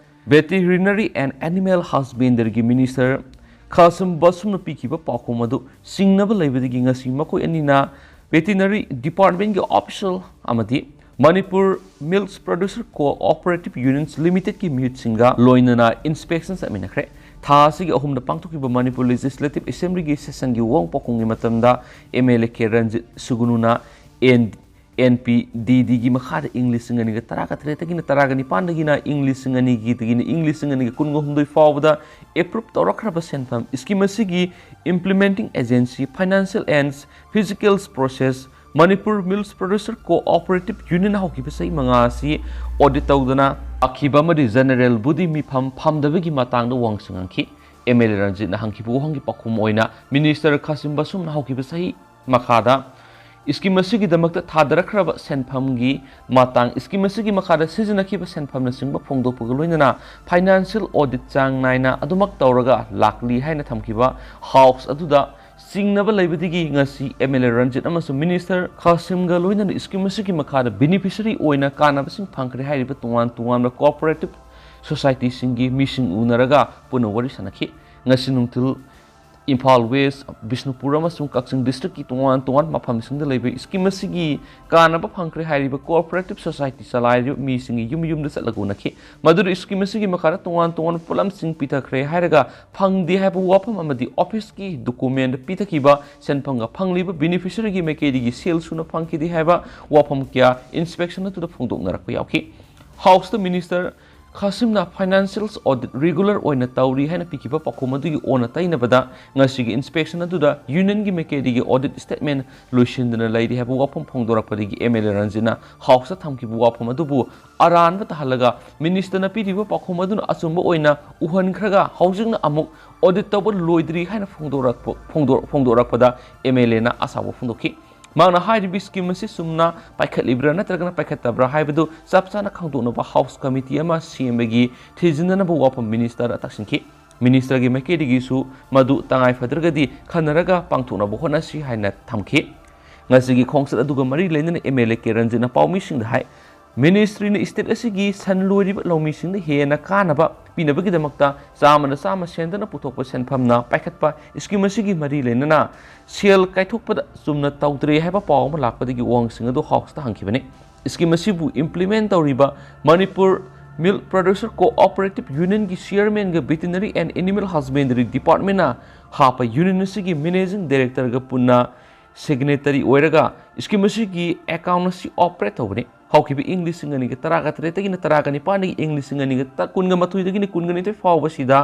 Veterinary and Animal Husbandry ꯒꯤ ꯃꯤꯅꯤꯁꯇꯔ ꯈꯥꯁꯤꯝ ꯕꯥꯁꯨꯝꯅ ꯄꯤꯈꯤꯕ ꯄꯥꯎꯈꯨꯝ ꯑꯗꯨ ꯆꯤꯡꯅꯕ ꯂꯩꯕꯗꯒꯤ ꯉꯁꯤ ꯃꯈꯣꯏ ꯑꯅꯤꯅ ꯚꯦꯇꯤꯅꯔꯤ ꯗꯤꯄꯥꯔꯠꯃꯦꯟꯒꯤ ꯑꯣꯐꯤꯁꯤꯌꯦꯜ ꯑꯃꯗꯤ ꯃꯅꯤꯄꯨꯔ ꯃꯤꯜꯛ ꯄ꯭ꯔꯣꯗ꯭ꯌꯨꯁꯔ ꯀꯣꯑꯣꯄꯔꯦꯇꯤꯚ ꯌꯨꯅꯤꯌꯟꯁ ꯂꯤꯃꯤꯇꯦꯗꯀꯤ ꯃꯤꯍꯨꯠꯁꯤꯡꯒ ꯂꯣꯏꯅꯅ ꯏꯟꯁꯄꯦꯛꯁꯟ ꯆꯠꯃꯤꯟꯅꯈ꯭ꯔꯦ꯫ ꯊꯥ ꯑꯁꯤꯒꯤ ꯑꯍꯨꯝꯗ ꯄꯥꯡꯊꯣꯛꯈꯤꯕ ꯃꯅꯤꯄꯨꯔ ꯂꯦꯖꯤꯁꯂꯦꯇꯤꯚ ꯑꯦꯁꯦꯝꯕ꯭ꯂꯤꯒꯤ ꯁꯦꯁꯟꯒꯤ ꯋꯥꯍꯪ ꯄꯥꯎꯈꯨꯝꯒꯤ ꯃꯇꯝꯗ M L A K Ranjit ꯁꯨꯒꯨꯅꯨꯅ N N P D D ꯒꯤ ꯃꯈꯥꯗ ꯏꯪ ꯂꯤꯁꯤꯡ ꯑꯅꯤꯒ ꯇꯔꯥꯒ ꯇꯔꯦꯠꯇꯒꯤꯅ ꯇꯔꯥꯒ ꯅꯤꯄꯥꯟꯗꯒꯤꯅ ꯏꯪ ꯂꯤꯁꯤꯡ ꯑꯅꯤꯒꯤꯗꯒꯤꯅ ꯏꯪ ꯂꯤꯁꯤꯡ ꯑꯅꯤꯒ ꯀꯨꯟꯒ ꯍꯨꯝꯗꯣꯏ ꯐꯥꯎꯕꯗ ꯑꯦꯄ꯭ꯔꯨꯞ ꯇꯧꯔꯛꯈ꯭ꯔꯕ ꯁꯦꯟꯐꯝ ꯁ꯭ꯀꯤꯝ ꯑꯁꯤꯒꯤ implementing agency, financial and physical process, Manipur milk producer cooperative union ꯍꯧꯈꯤꯕ ꯆꯍꯤ ꯃꯉꯥ ꯑꯁꯤ ꯑꯣꯗꯤꯠ ꯇꯧꯗꯅ ꯑꯈꯤꯕ ꯑꯃꯗꯤ ꯖꯦꯅꯔꯦꯜ ꯕꯣꯗꯤ ꯃꯤꯐꯝ ꯐꯝꯗꯕꯒꯤ ꯃꯇꯥꯡꯗ ꯋꯥꯍꯪꯁꯤꯡ ꯍꯪꯈꯤ꯫ M L A ꯔꯟꯖꯤꯠꯅ ꯍꯪꯈꯤꯕ ꯋꯥꯍꯪꯒꯤ ꯄꯥꯎꯈꯨꯝ ꯑꯣꯏꯅ ꯃꯤꯅꯤꯁꯇꯔ ꯈꯥꯁꯤꯝ ꯕꯥꯁꯨꯝꯅ ꯍꯧꯈꯤꯕ ꯆꯍꯤ ꯃꯈꯥꯗ ꯁ꯭ꯀꯤꯝ ꯑꯁꯤꯒꯤꯗꯃꯛꯇ ꯊꯥꯗꯔꯛꯈ꯭ꯔꯕ ꯁꯦꯟꯐꯝꯒꯤ ꯃꯇꯥꯡ, ꯁ꯭ꯀꯤꯝ ꯑꯁꯤꯒꯤ ꯃꯈꯥꯗ ꯁꯤꯖꯤꯟꯅꯈꯤꯕ ꯁꯦꯟꯐꯝꯅꯆꯤꯡꯕ ꯐꯣꯡꯗꯣꯛꯄꯒ ꯂꯣꯏꯅꯅ ꯐꯥꯏꯅꯥꯟꯁꯤꯌꯦꯜ ꯑꯣꯗꯤꯠ ꯆꯥꯡ ꯅꯥꯏꯅ ꯑꯗꯨꯃꯛ ꯇꯧꯔꯒ ꯂꯥꯛꯂꯤ ꯍꯥꯏꯅ ꯊꯝꯈꯤꯕ ꯍꯥꯎꯁ ꯑꯗꯨꯗ ꯆꯤꯡꯅꯕ ꯂꯩꯕꯗꯒꯤ ꯉꯁꯤ M L A ꯔꯟꯖꯤꯠ ꯑꯃꯁꯨꯡ ꯃꯤꯅꯤꯁꯇꯔ ꯈꯥꯁꯤꯝꯒ ꯂꯣꯏꯅꯅ ꯁ꯭ꯀꯤꯝ ꯑꯁꯤꯒꯤ ꯃꯈꯥꯗ ꯕꯦꯅꯤꯐꯤꯁꯔꯤ ꯑꯣꯏꯅ ꯀꯥꯟꯅꯕꯁꯤꯡ ꯐꯪꯈ꯭ꯔꯦ ꯍꯥꯏꯔꯤꯕ ꯇꯣꯉꯥꯟ ꯇꯣꯉꯥꯟꯕ ꯀꯣꯑꯣꯄꯔꯦꯇꯤꯚ ꯁꯣꯁꯥꯏꯇꯤꯁꯤꯡꯒꯤ ꯃꯤꯁꯤꯡ ꯎꯅꯔꯒ ꯄꯨꯟꯅ ꯋꯥꯔꯤ ꯁꯥꯟꯅꯈꯤ꯫ ꯉꯁꯤ ꯅꯨꯡꯊꯤꯜ ꯏꯝꯐꯥꯜ ꯋꯦꯁ, ꯕꯤꯁꯅꯨꯄꯨꯔ ꯑꯃꯁꯨꯡ ꯀꯛꯆꯤꯡ ꯗꯤꯁꯇ꯭ꯔꯤꯛꯀꯤ ꯇꯣꯉꯥꯟ ꯇꯣꯉꯥꯟꯕ ꯃꯐꯝꯁꯤꯡꯗ ꯂꯩꯕ ꯁ꯭ꯀꯤꯝ ꯑꯁꯤꯒꯤ ꯀꯥꯟꯅꯕ ꯐꯪꯈ꯭ꯔꯦ ꯍꯥꯏꯔꯤꯕ ꯀꯣꯑꯣꯄꯔꯦꯇꯤꯚ ꯁꯣꯁꯥꯏꯇꯤ ꯆꯂꯥꯏꯔꯤꯕ ꯃꯤꯁꯤꯡꯒꯤ ꯌꯨꯝ ꯌꯨꯝꯗ ꯆꯠꯂꯒ ꯎꯅꯈꯤ꯫ ꯃꯗꯨꯗ ꯁ꯭ꯀꯤꯝ ꯑꯁꯤꯒꯤ ꯃꯈꯥꯗ ꯇꯣꯉꯥꯟ ꯇꯣꯉꯥꯟꯕ ꯄꯣꯠꯂꯝꯁꯤꯡ ꯄꯤꯊꯈ꯭ꯔꯦ ꯍꯥꯏꯔꯒ ꯐꯪꯗꯦ ꯍꯥꯏꯕ ꯋꯥꯐꯝ ꯑꯃꯗꯤ ꯑꯣꯐꯤꯁꯀꯤ ꯗꯣꯀꯨꯃꯦꯟꯗ ꯄꯤꯊꯈꯤꯕ ꯁꯦꯟꯐꯝꯒ ꯐꯪꯂꯤꯕ ꯕꯦꯅꯤꯐꯤꯁꯔꯤꯒꯤ ꯃꯥꯏꯀꯩꯗꯒꯤ ꯁꯦꯜ ꯁꯨꯅ ꯐꯪꯈꯤꯗꯦ ꯍꯥꯏꯕ ꯋꯥꯐꯝ ꯀꯌꯥ ꯏꯟꯁꯄꯦꯛꯁꯟ ꯑꯗꯨꯗ ꯐꯣꯡꯗꯣꯛꯅꯔꯛꯄ ꯌꯥꯎꯈꯤ꯫ ꯍꯥꯎꯁꯇ ꯃꯤꯅꯤꯁꯇꯔ ꯈꯥꯁꯤꯝꯅ financials audit regular ꯑꯣꯏꯅ ꯇꯧꯔꯤ ꯍꯥꯏꯅ ꯄꯤꯈꯤꯕ ꯄꯥꯎꯈꯨꯝ ꯑꯗꯨꯒꯤ ꯑꯣꯟꯅ ꯇꯩꯅꯕꯗ, ꯉꯁꯤꯒꯤ inspection ꯑꯗꯨꯗ unionꯒꯤ ꯃꯥꯏꯀꯩꯗꯒꯤ audit statement ꯂꯣꯏꯁꯤꯟꯗꯅ ꯂꯩꯔꯤ ꯍꯥꯏꯕ ꯋꯥꯐꯝ ꯐꯣꯡꯗꯣꯔꯛꯄꯗꯒꯤ MLA ꯔꯟꯖꯤꯠꯅ Houseꯇ ꯊꯝꯈꯤꯕ ꯋꯥꯐꯝ ꯑꯗꯨꯕꯨ ꯑꯔꯥꯟꯕ ꯇꯥꯍꯜꯂꯒ ministerꯅ ꯄꯤꯔꯤꯕ ꯄꯥꯎꯈꯨꯝ ꯑꯗꯨꯅ ꯑꯆꯨꯝꯕ ꯑꯣꯏꯅ ꯎꯍꯟꯈ꯭ꯔꯒ ꯍꯧꯖꯤꯛꯅ ꯑꯃꯨꯛ audit ꯇꯧꯕ ꯂꯣꯏꯗ꯭ꯔꯤ ꯍꯥꯏꯅ ꯐꯣꯡꯗꯣꯔꯛꯄ-, ꯐꯣꯡꯗꯣꯔ-, ꯐꯣꯡꯗꯣꯔꯛꯄꯗ MLAꯅ ꯑꯁꯥꯎꯕ ꯐꯣꯡꯗꯣꯛꯈꯤ꯫ ꯃꯍꯥꯛꯅ ꯍꯥꯏꯔꯤꯕ scheme ꯑꯁꯤ ꯆꯨꯝꯅ ꯄꯥꯏꯈꯠꯂꯤꯕ꯭ꯔꯥ ꯅꯠꯇ꯭ꯔꯒꯅ ꯄꯥꯏꯈꯠꯇꯕ꯭ꯔꯥ ꯍꯥꯏꯕꯗꯨ ꯆꯞ ꯆꯥꯅ ꯈꯪꯗꯣꯛꯅꯕ House committee ꯑꯃ ꯁꯦꯝꯕꯒꯤ ꯊꯤꯖꯤꯟꯅꯅꯕ ꯋꯥꯐꯝ ministerꯗ ꯇꯥꯛꯁꯤꯟꯈꯤ꯫ Ministerꯒꯤ ꯃꯥꯏꯀꯩꯗꯒꯤꯁꯨ ꯃꯗꯨ ꯇꯉꯥꯏ ꯐꯗ꯭ꯔꯒꯗꯤ ꯈꯟꯅꯔꯒ ꯄꯥꯡꯊꯣꯛꯅꯕ ꯍꯣꯠꯅꯁꯤ ꯍꯥꯏꯅ ꯊꯝꯈꯤ꯫ ꯉꯁꯤꯒꯤ ꯈꯣꯡꯆꯠ ꯑꯗꯨꯒ ꯃꯔꯤ ꯂꯩꯅꯅ MLA ꯀꯦ ꯔꯟꯖꯤꯠꯅ ꯄꯥꯎꯃꯤꯁꯤꯡꯗ ꯍꯥꯏ, ministryꯅ state ꯑꯁꯤꯒꯤ ꯁꯟ ꯂꯣꯏꯔꯤꯕ ꯂꯧꯃꯤꯁꯤꯡꯗ ꯍꯦꯟꯅ ꯀꯥꯟꯅꯕ ꯄꯤꯅꯕꯒꯤꯗꯃꯛꯇ ꯆꯥꯝꯃꯗ ꯆꯥꯝꯃ ꯁꯦꯟꯗꯅ ꯄꯨꯊꯣꯛꯄ ꯁꯦꯟꯐꯝꯅ ꯄꯥꯏꯈꯠꯄ scheme ꯑꯁꯤꯒꯤ ꯃꯔꯤ ꯂꯩꯅꯅ ꯁꯦꯜ ꯀꯥꯏꯊꯣꯛꯄꯗ ꯆꯨꯝꯅ ꯇꯧꯗ꯭ꯔꯦ ꯍꯥꯏꯕ ꯄꯥꯎ ꯑꯃ ꯂꯥꯛꯄꯗꯒꯤ ꯋꯥꯍꯪꯁꯤꯡ ꯑꯗꯨ Houseꯇ ꯍꯪꯈꯤꯕꯅꯤ꯫ Scheme ꯑꯁꯤꯕꯨ implement ꯇꯧꯔꯤꯕ Manipur Milk Producer Cooperative Unionꯒꯤ chairmanꯒ Veterinary and Animal Husbandry Departmentꯅ ꯍꯥꯞꯄ union ꯑꯁꯤꯒꯤ managing directorꯒ ꯄꯨꯟꯅ signatory ꯑꯣꯏꯔꯒ scheme ꯑꯁꯤꯒꯤ account ꯑꯁꯤ operate ꯇꯧꯕꯅꯤ꯫ ꯍꯧꯈꯤꯕ ꯏꯪ ꯂꯤꯁꯤꯡ ꯑꯅꯤꯒ ꯇꯔꯥꯒ ꯇꯔꯦꯠꯇꯒꯤꯅ ꯇꯔꯥꯒ ꯅꯤꯄꯥꯟꯗꯒꯤ ꯏꯪ ꯂꯤꯁꯤꯡ ꯑꯅꯤꯒ ꯀꯨꯟꯒ ꯃꯥꯊꯣꯏꯗꯒꯤꯅ ꯀꯨꯟꯒ ꯅꯤꯊꯣꯏ ꯐꯥꯎꯕꯁꯤꯗ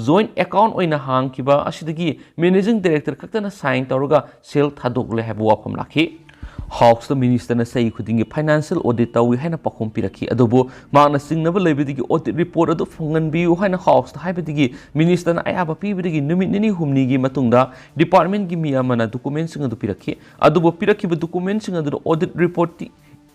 joint account ꯑꯣꯏꯅ ꯍꯥꯡꯈꯤꯕ ꯑꯁꯤꯗꯒꯤ managing director ꯈꯛꯇꯅ sign ꯇꯧꯔꯒ ꯁꯦꯜ ꯊꯥꯗꯣꯛꯂꯦ ꯍꯥꯏꯕ ꯋꯥꯐꯝ ꯂꯥꯛꯈꯤ꯫ Houseꯇ ministerꯅ ꯆꯍꯤ ꯈꯨꯗꯤꯡꯒꯤ financial audit ꯇꯧꯏ ꯍꯥꯏꯅ ꯄꯥꯎꯈꯨꯝ ꯄꯤꯔꯛꯈꯤ, ꯑꯗꯨꯕꯨ ꯃꯍꯥꯛꯅ ꯆꯤꯡꯅꯕ ꯂꯩꯕꯗꯒꯤ audit report ꯑꯗꯨ ꯐꯪꯍꯟꯕꯤꯌꯨ ꯍꯥꯏꯅ Houseꯇ ꯍꯥꯏꯕꯗꯒꯤ ministerꯅ ꯑꯌꯥꯕ ꯄꯤꯕꯗꯒꯤ ꯅꯨꯃꯤꯠ ꯅꯤꯅꯤ ꯍꯨꯝꯅꯤꯒꯤ ꯃꯇꯨꯡꯗ departmentꯀꯤ ꯃꯤ ꯑꯃꯅ documentꯁꯤꯡ ꯑꯗꯨ ꯄꯤꯔꯛꯈꯤ꯫ ꯑꯗꯨꯕꯨ ꯄꯤꯔꯛꯈꯤꯕ documentꯁꯤꯡ ꯑꯗꯨ audit reportꯀꯤ,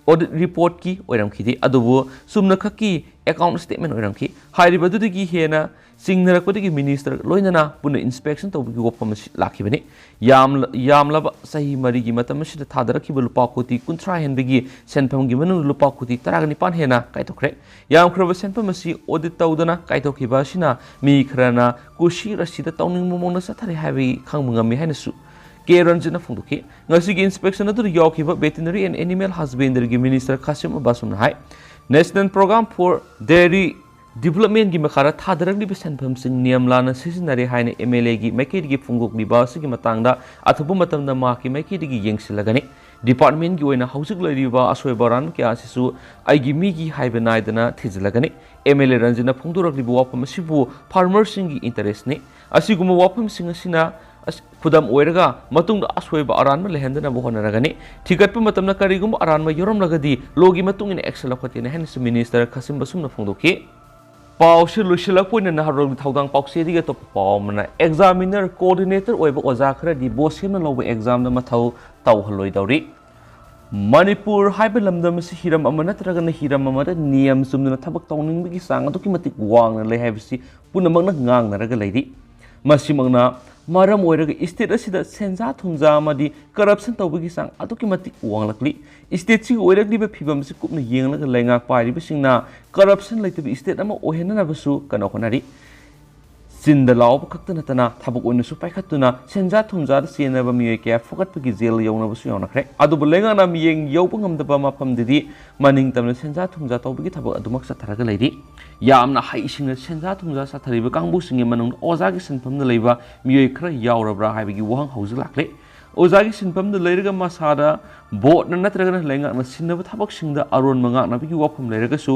audit reportꯀꯤ ꯑꯣꯏꯔꯝꯈꯤꯗꯦ, ꯑꯗꯨꯕꯨ ꯆꯨꯝꯅꯈꯛꯀꯤ account statement ꯑꯣꯏꯔꯝꯈꯤ꯫ ꯍꯥꯏꯔꯤꯕ ꯑꯗꯨꯗꯒꯤ ꯍꯦꯟꯅ ꯆꯤꯡꯅꯔꯛꯄꯗꯒꯤ minister ꯂꯣꯏꯅꯅ ꯄꯨꯟꯅ inspection ꯇꯧꯕꯒꯤ ꯋꯥꯐꯝ ꯑꯁꯤ ꯂꯥꯛꯈꯤꯕꯅꯤ꯫ ꯌꯥꯝꯂ-, ꯌꯥꯝꯂꯕ ꯆꯍꯤ ꯃꯔꯤꯒꯤ ꯃꯇꯝ ꯑꯁꯤꯗ ꯊꯥꯗꯔꯛꯈꯤꯕ ꯂꯨꯄꯥ ꯀꯣꯇꯤ ꯀꯨꯟꯊ꯭ꯔꯥ ꯍꯦꯟꯕꯒꯤ ꯁꯦꯟꯐꯝꯒꯤ ꯃꯅꯨꯡꯗ ꯂꯨꯄꯥ ꯀꯣꯇꯤ ꯇꯔꯥꯒ ꯅꯤꯄꯥꯟ ꯍꯦꯟꯅ ꯀꯥꯏꯊꯣꯛꯈ꯭ꯔꯦ꯫ ꯌꯥꯝꯈ꯭ꯔꯕ ꯁꯦꯟꯐꯝ ꯑꯁꯤ audit ꯇꯧꯗꯅ ꯀꯥꯏꯊꯣꯛꯈꯤꯕ ꯑꯁꯤꯅ ꯃꯤ ꯈꯔꯅ ꯀꯨꯁꯤ ꯔꯁꯤꯗ ꯇꯧꯅꯤꯡꯕ ꯃꯑꯣꯡꯗ ꯆꯠꯊꯔꯦ ꯍꯥꯏꯕꯒꯤ ꯈꯪꯕ ꯉꯝꯃꯤ ꯍꯥꯏꯅꯁꯨ ꯀꯦ ꯔꯟꯖꯤꯠꯅ ꯐꯣꯡꯗꯣꯛꯈꯤ꯫ ꯉꯁꯤꯒꯤ inspection ꯑꯗꯨꯗ ꯌꯥꯎꯈꯤꯕ Veterinary and Animal Husbandryꯒꯤ minister ꯈꯥꯁꯤꯝ ꯑꯕꯥꯁꯨꯝꯅ high, National Program for Dairy Developmentꯀꯤ ꯃꯈꯥꯗ ꯊꯥꯗꯔꯛꯂꯤꯕ ꯁꯦꯟꯐꯝꯁꯤꯡ ꯅꯤꯌꯝ ꯂꯥꯟꯅ ꯁꯤꯖꯤꯟꯅꯔꯦ ꯍꯥꯏꯅ MLAꯒꯤ ꯃꯥꯏꯀꯩꯗꯒꯤ ꯐꯣꯡꯗꯣꯛꯂꯤꯕ ꯑꯁꯤꯒꯤ ꯃꯇꯥꯡꯗ ꯑꯊꯨꯕ ꯃꯇꯝꯗ ꯃꯍꯥꯛꯀꯤ ꯃꯥꯏꯀꯩꯗꯒꯤ ꯌꯦꯡꯁꯤꯜꯂꯒꯅꯤ꯫ Department ꯀꯤ ꯑꯣꯏꯅ ꯍꯧꯖꯤꯛ ꯂꯩꯔꯤꯕ ꯑꯁꯣꯏꯕ ꯑꯔꯥꯟꯕ ꯀꯌꯥ ꯑꯁꯤꯁꯨ ꯑꯩꯒꯤ ꯃꯤꯒꯤ ꯍꯥꯏꯕ ꯅꯥꯏꯗꯅ ꯊꯤꯖꯤꯜꯂꯒꯅꯤ꯫ M L A ꯔꯟꯖꯤꯠꯅ ꯐꯣꯡꯗꯣꯔꯛꯂꯤꯕ ꯋꯥꯐꯝ ꯑꯁꯤꯕꯨ farmers ꯁꯤꯡꯒꯤ interest ꯅꯤ꯫ ꯑꯁꯤꯒꯨꯝꯕ ꯋꯥꯐꯝꯁꯤꯡ ꯑꯁꯤꯅ ꯑꯁ-, ꯈꯨꯗꯝ ꯑꯣꯏꯔꯒ ꯃꯇꯨꯡꯗ ꯑꯁꯣꯏꯕ ꯑꯔꯥꯟꯕ ꯂꯩꯍꯟꯗꯅꯕ ꯍꯣꯠꯅꯔꯒꯅꯤ꯫ ꯊꯤꯒꯠꯄ ꯃꯇꯝꯗ ꯀꯔꯤꯒꯨꯝꯕ ꯑꯔꯥꯟꯕ ꯌꯥꯎꯔꯝꯂꯒꯗꯤ law ꯒꯤ ꯃꯇꯨꯡ ꯏꯟꯅ action ꯂꯧꯈꯠꯀꯅꯤ ꯍꯥꯏꯅꯁꯨ Minister ꯈꯥꯁꯤꯝ ꯕꯁꯨꯝꯅ ꯐꯣꯡꯗꯣꯛꯈꯤ꯫ ꯄꯥꯎꯁꯤ ꯂꯣꯏꯁꯤꯜꯂꯛꯄ ꯑꯣꯏꯅ ꯅꯍꯥꯔꯣꯜꯒꯤ ꯊꯧꯗꯥꯡ ꯄꯥꯎꯆꯦꯗꯒꯤ ꯑꯇꯣꯞꯄ ꯄꯥꯎ ꯑꯃꯅ, examiner coordinator ꯑꯣꯏꯕ ꯑꯣꯖꯥ ꯈꯔꯗꯤ ꯕꯣꯠ ꯁꯦꯝꯅ ꯂꯧꯕ exam ꯗ ꯃꯊꯧ ꯇꯧꯍꯜꯂꯣꯏꯗꯧꯔꯤ꯫ ꯃꯅꯤꯄꯨꯔ ꯍꯥꯏꯕ ꯂꯝꯗꯝ ꯑꯁꯤ ꯍꯤꯔꯝ ꯑꯃ ꯅꯠꯇ꯭ꯔꯒꯅ ꯍꯤꯔꯝ ꯑꯃꯗ ꯅꯤꯌꯝ ꯆꯨꯝꯗꯅ ꯊꯕꯛ ꯇꯧꯅꯤꯡꯕꯒꯤ ꯆꯥꯡ ꯑꯗꯨꯛꯀꯤ ꯃꯇꯤꯛ ꯋꯥꯡꯅ ꯂꯩ ꯍꯥꯏꯕꯁꯤ ꯄꯨꯝꯅꯃꯛꯅ ꯉꯥꯡꯅꯔꯒ ꯂꯩꯔꯤ꯫ ꯃꯁꯤꯃꯛꯅ ꯃꯔꯝ ꯑꯣꯏꯔꯒ state ꯑꯁꯤꯗ ꯁꯦꯟꯖꯥ ꯊꯨꯝꯖꯥ ꯑꯃꯗꯤ corruption ꯇꯧꯕꯒꯤ ꯆꯥꯡ ꯑꯗꯨꯛꯀꯤ ꯃꯇꯤꯛ ꯋꯥꯡꯂꯛꯂꯤ꯫ State ꯁꯤꯒꯤ ꯑꯣꯏꯔꯛꯂꯤꯕ ꯐꯤꯕꯝ ꯑꯁꯤ ꯀꯨꯞꯅ ꯌꯦꯡꯂꯒ ꯂꯩꯉꯥꯛ ꯄꯥꯏꯔꯤꯕꯁꯤꯡꯅ corruption ꯂꯩꯇꯕ state ꯑꯃ ꯑꯣꯏꯍꯟꯅꯅꯕꯁꯨ ꯀꯟꯅ ꯍꯣꯠꯅꯔꯤ꯫ ꯆꯤꯟꯗ ꯂꯥꯎꯕ ꯈꯛꯇ ꯅꯠꯇꯅ ꯊꯕꯛ ꯑꯣꯏꯅꯁꯨ ꯄꯥꯏꯈꯠꯇꯨꯅ ꯁꯦꯟꯖꯥ ꯊꯨꯝꯖꯥꯗ ꯆꯦꯟꯅꯕ ꯃꯤꯑꯣꯏ ꯀꯌꯥ ꯐꯨꯒꯠꯄꯒꯤ ꯖꯦꯜ ꯌꯧꯅꯕꯁꯨ ꯌꯥꯎꯅꯈ꯭ꯔꯦ꯫ ꯑꯗꯨꯕꯨ ꯂꯩꯉꯥꯛꯅ ꯃꯤꯠꯌꯦꯡ ꯌꯧꯕ ꯉꯝꯗꯕ ꯃꯐꯝꯗꯗꯤ ꯃꯅꯤꯡ ꯇꯝꯅ ꯁꯦꯟꯖꯥ ꯊꯨꯝꯖꯥ ꯇꯧꯕꯒꯤ ꯊꯕꯛ ꯑꯗꯨꯃꯛ ꯆꯠꯊꯔꯒ ꯂꯩꯔꯤ꯫ ꯌꯥꯝꯅ ꯍꯩꯁꯤꯡꯅ ꯁꯦꯟꯖꯥ ꯊꯨꯝꯖꯥ ꯆꯠꯊꯔꯤꯕ ꯀꯥꯡꯕꯨꯁꯤꯡꯒꯤ ꯃꯅꯨꯡꯗ ꯑꯣꯖꯥꯒꯤ ꯁꯤꯟꯐꯝꯗ ꯂꯩꯕ ꯃꯤꯑꯣꯏ ꯈꯔ ꯌꯥꯎꯔꯕ꯭ꯔꯥ ꯍꯥꯏꯕꯒꯤ ꯋꯥꯍꯪ ꯍꯧꯖꯤꯛ ꯂꯥꯛꯂꯦ꯫ ꯑꯣꯖꯥꯒꯤ ꯁꯤꯟꯐꯝꯗ ꯂꯩꯔꯒ ꯃꯁꯥꯗ ꯕꯣꯔꯗꯅ ꯅꯠꯇ꯭ꯔꯒꯅ ꯂꯩꯉꯥꯛꯅ ꯁꯤꯟꯅꯕ ꯊꯕꯛꯁꯤꯡꯗ ꯑꯔꯣꯟꯕ ꯉꯥꯛꯅꯕꯒꯤ ꯋꯥꯐꯝ ꯂꯩꯔꯒꯁꯨ,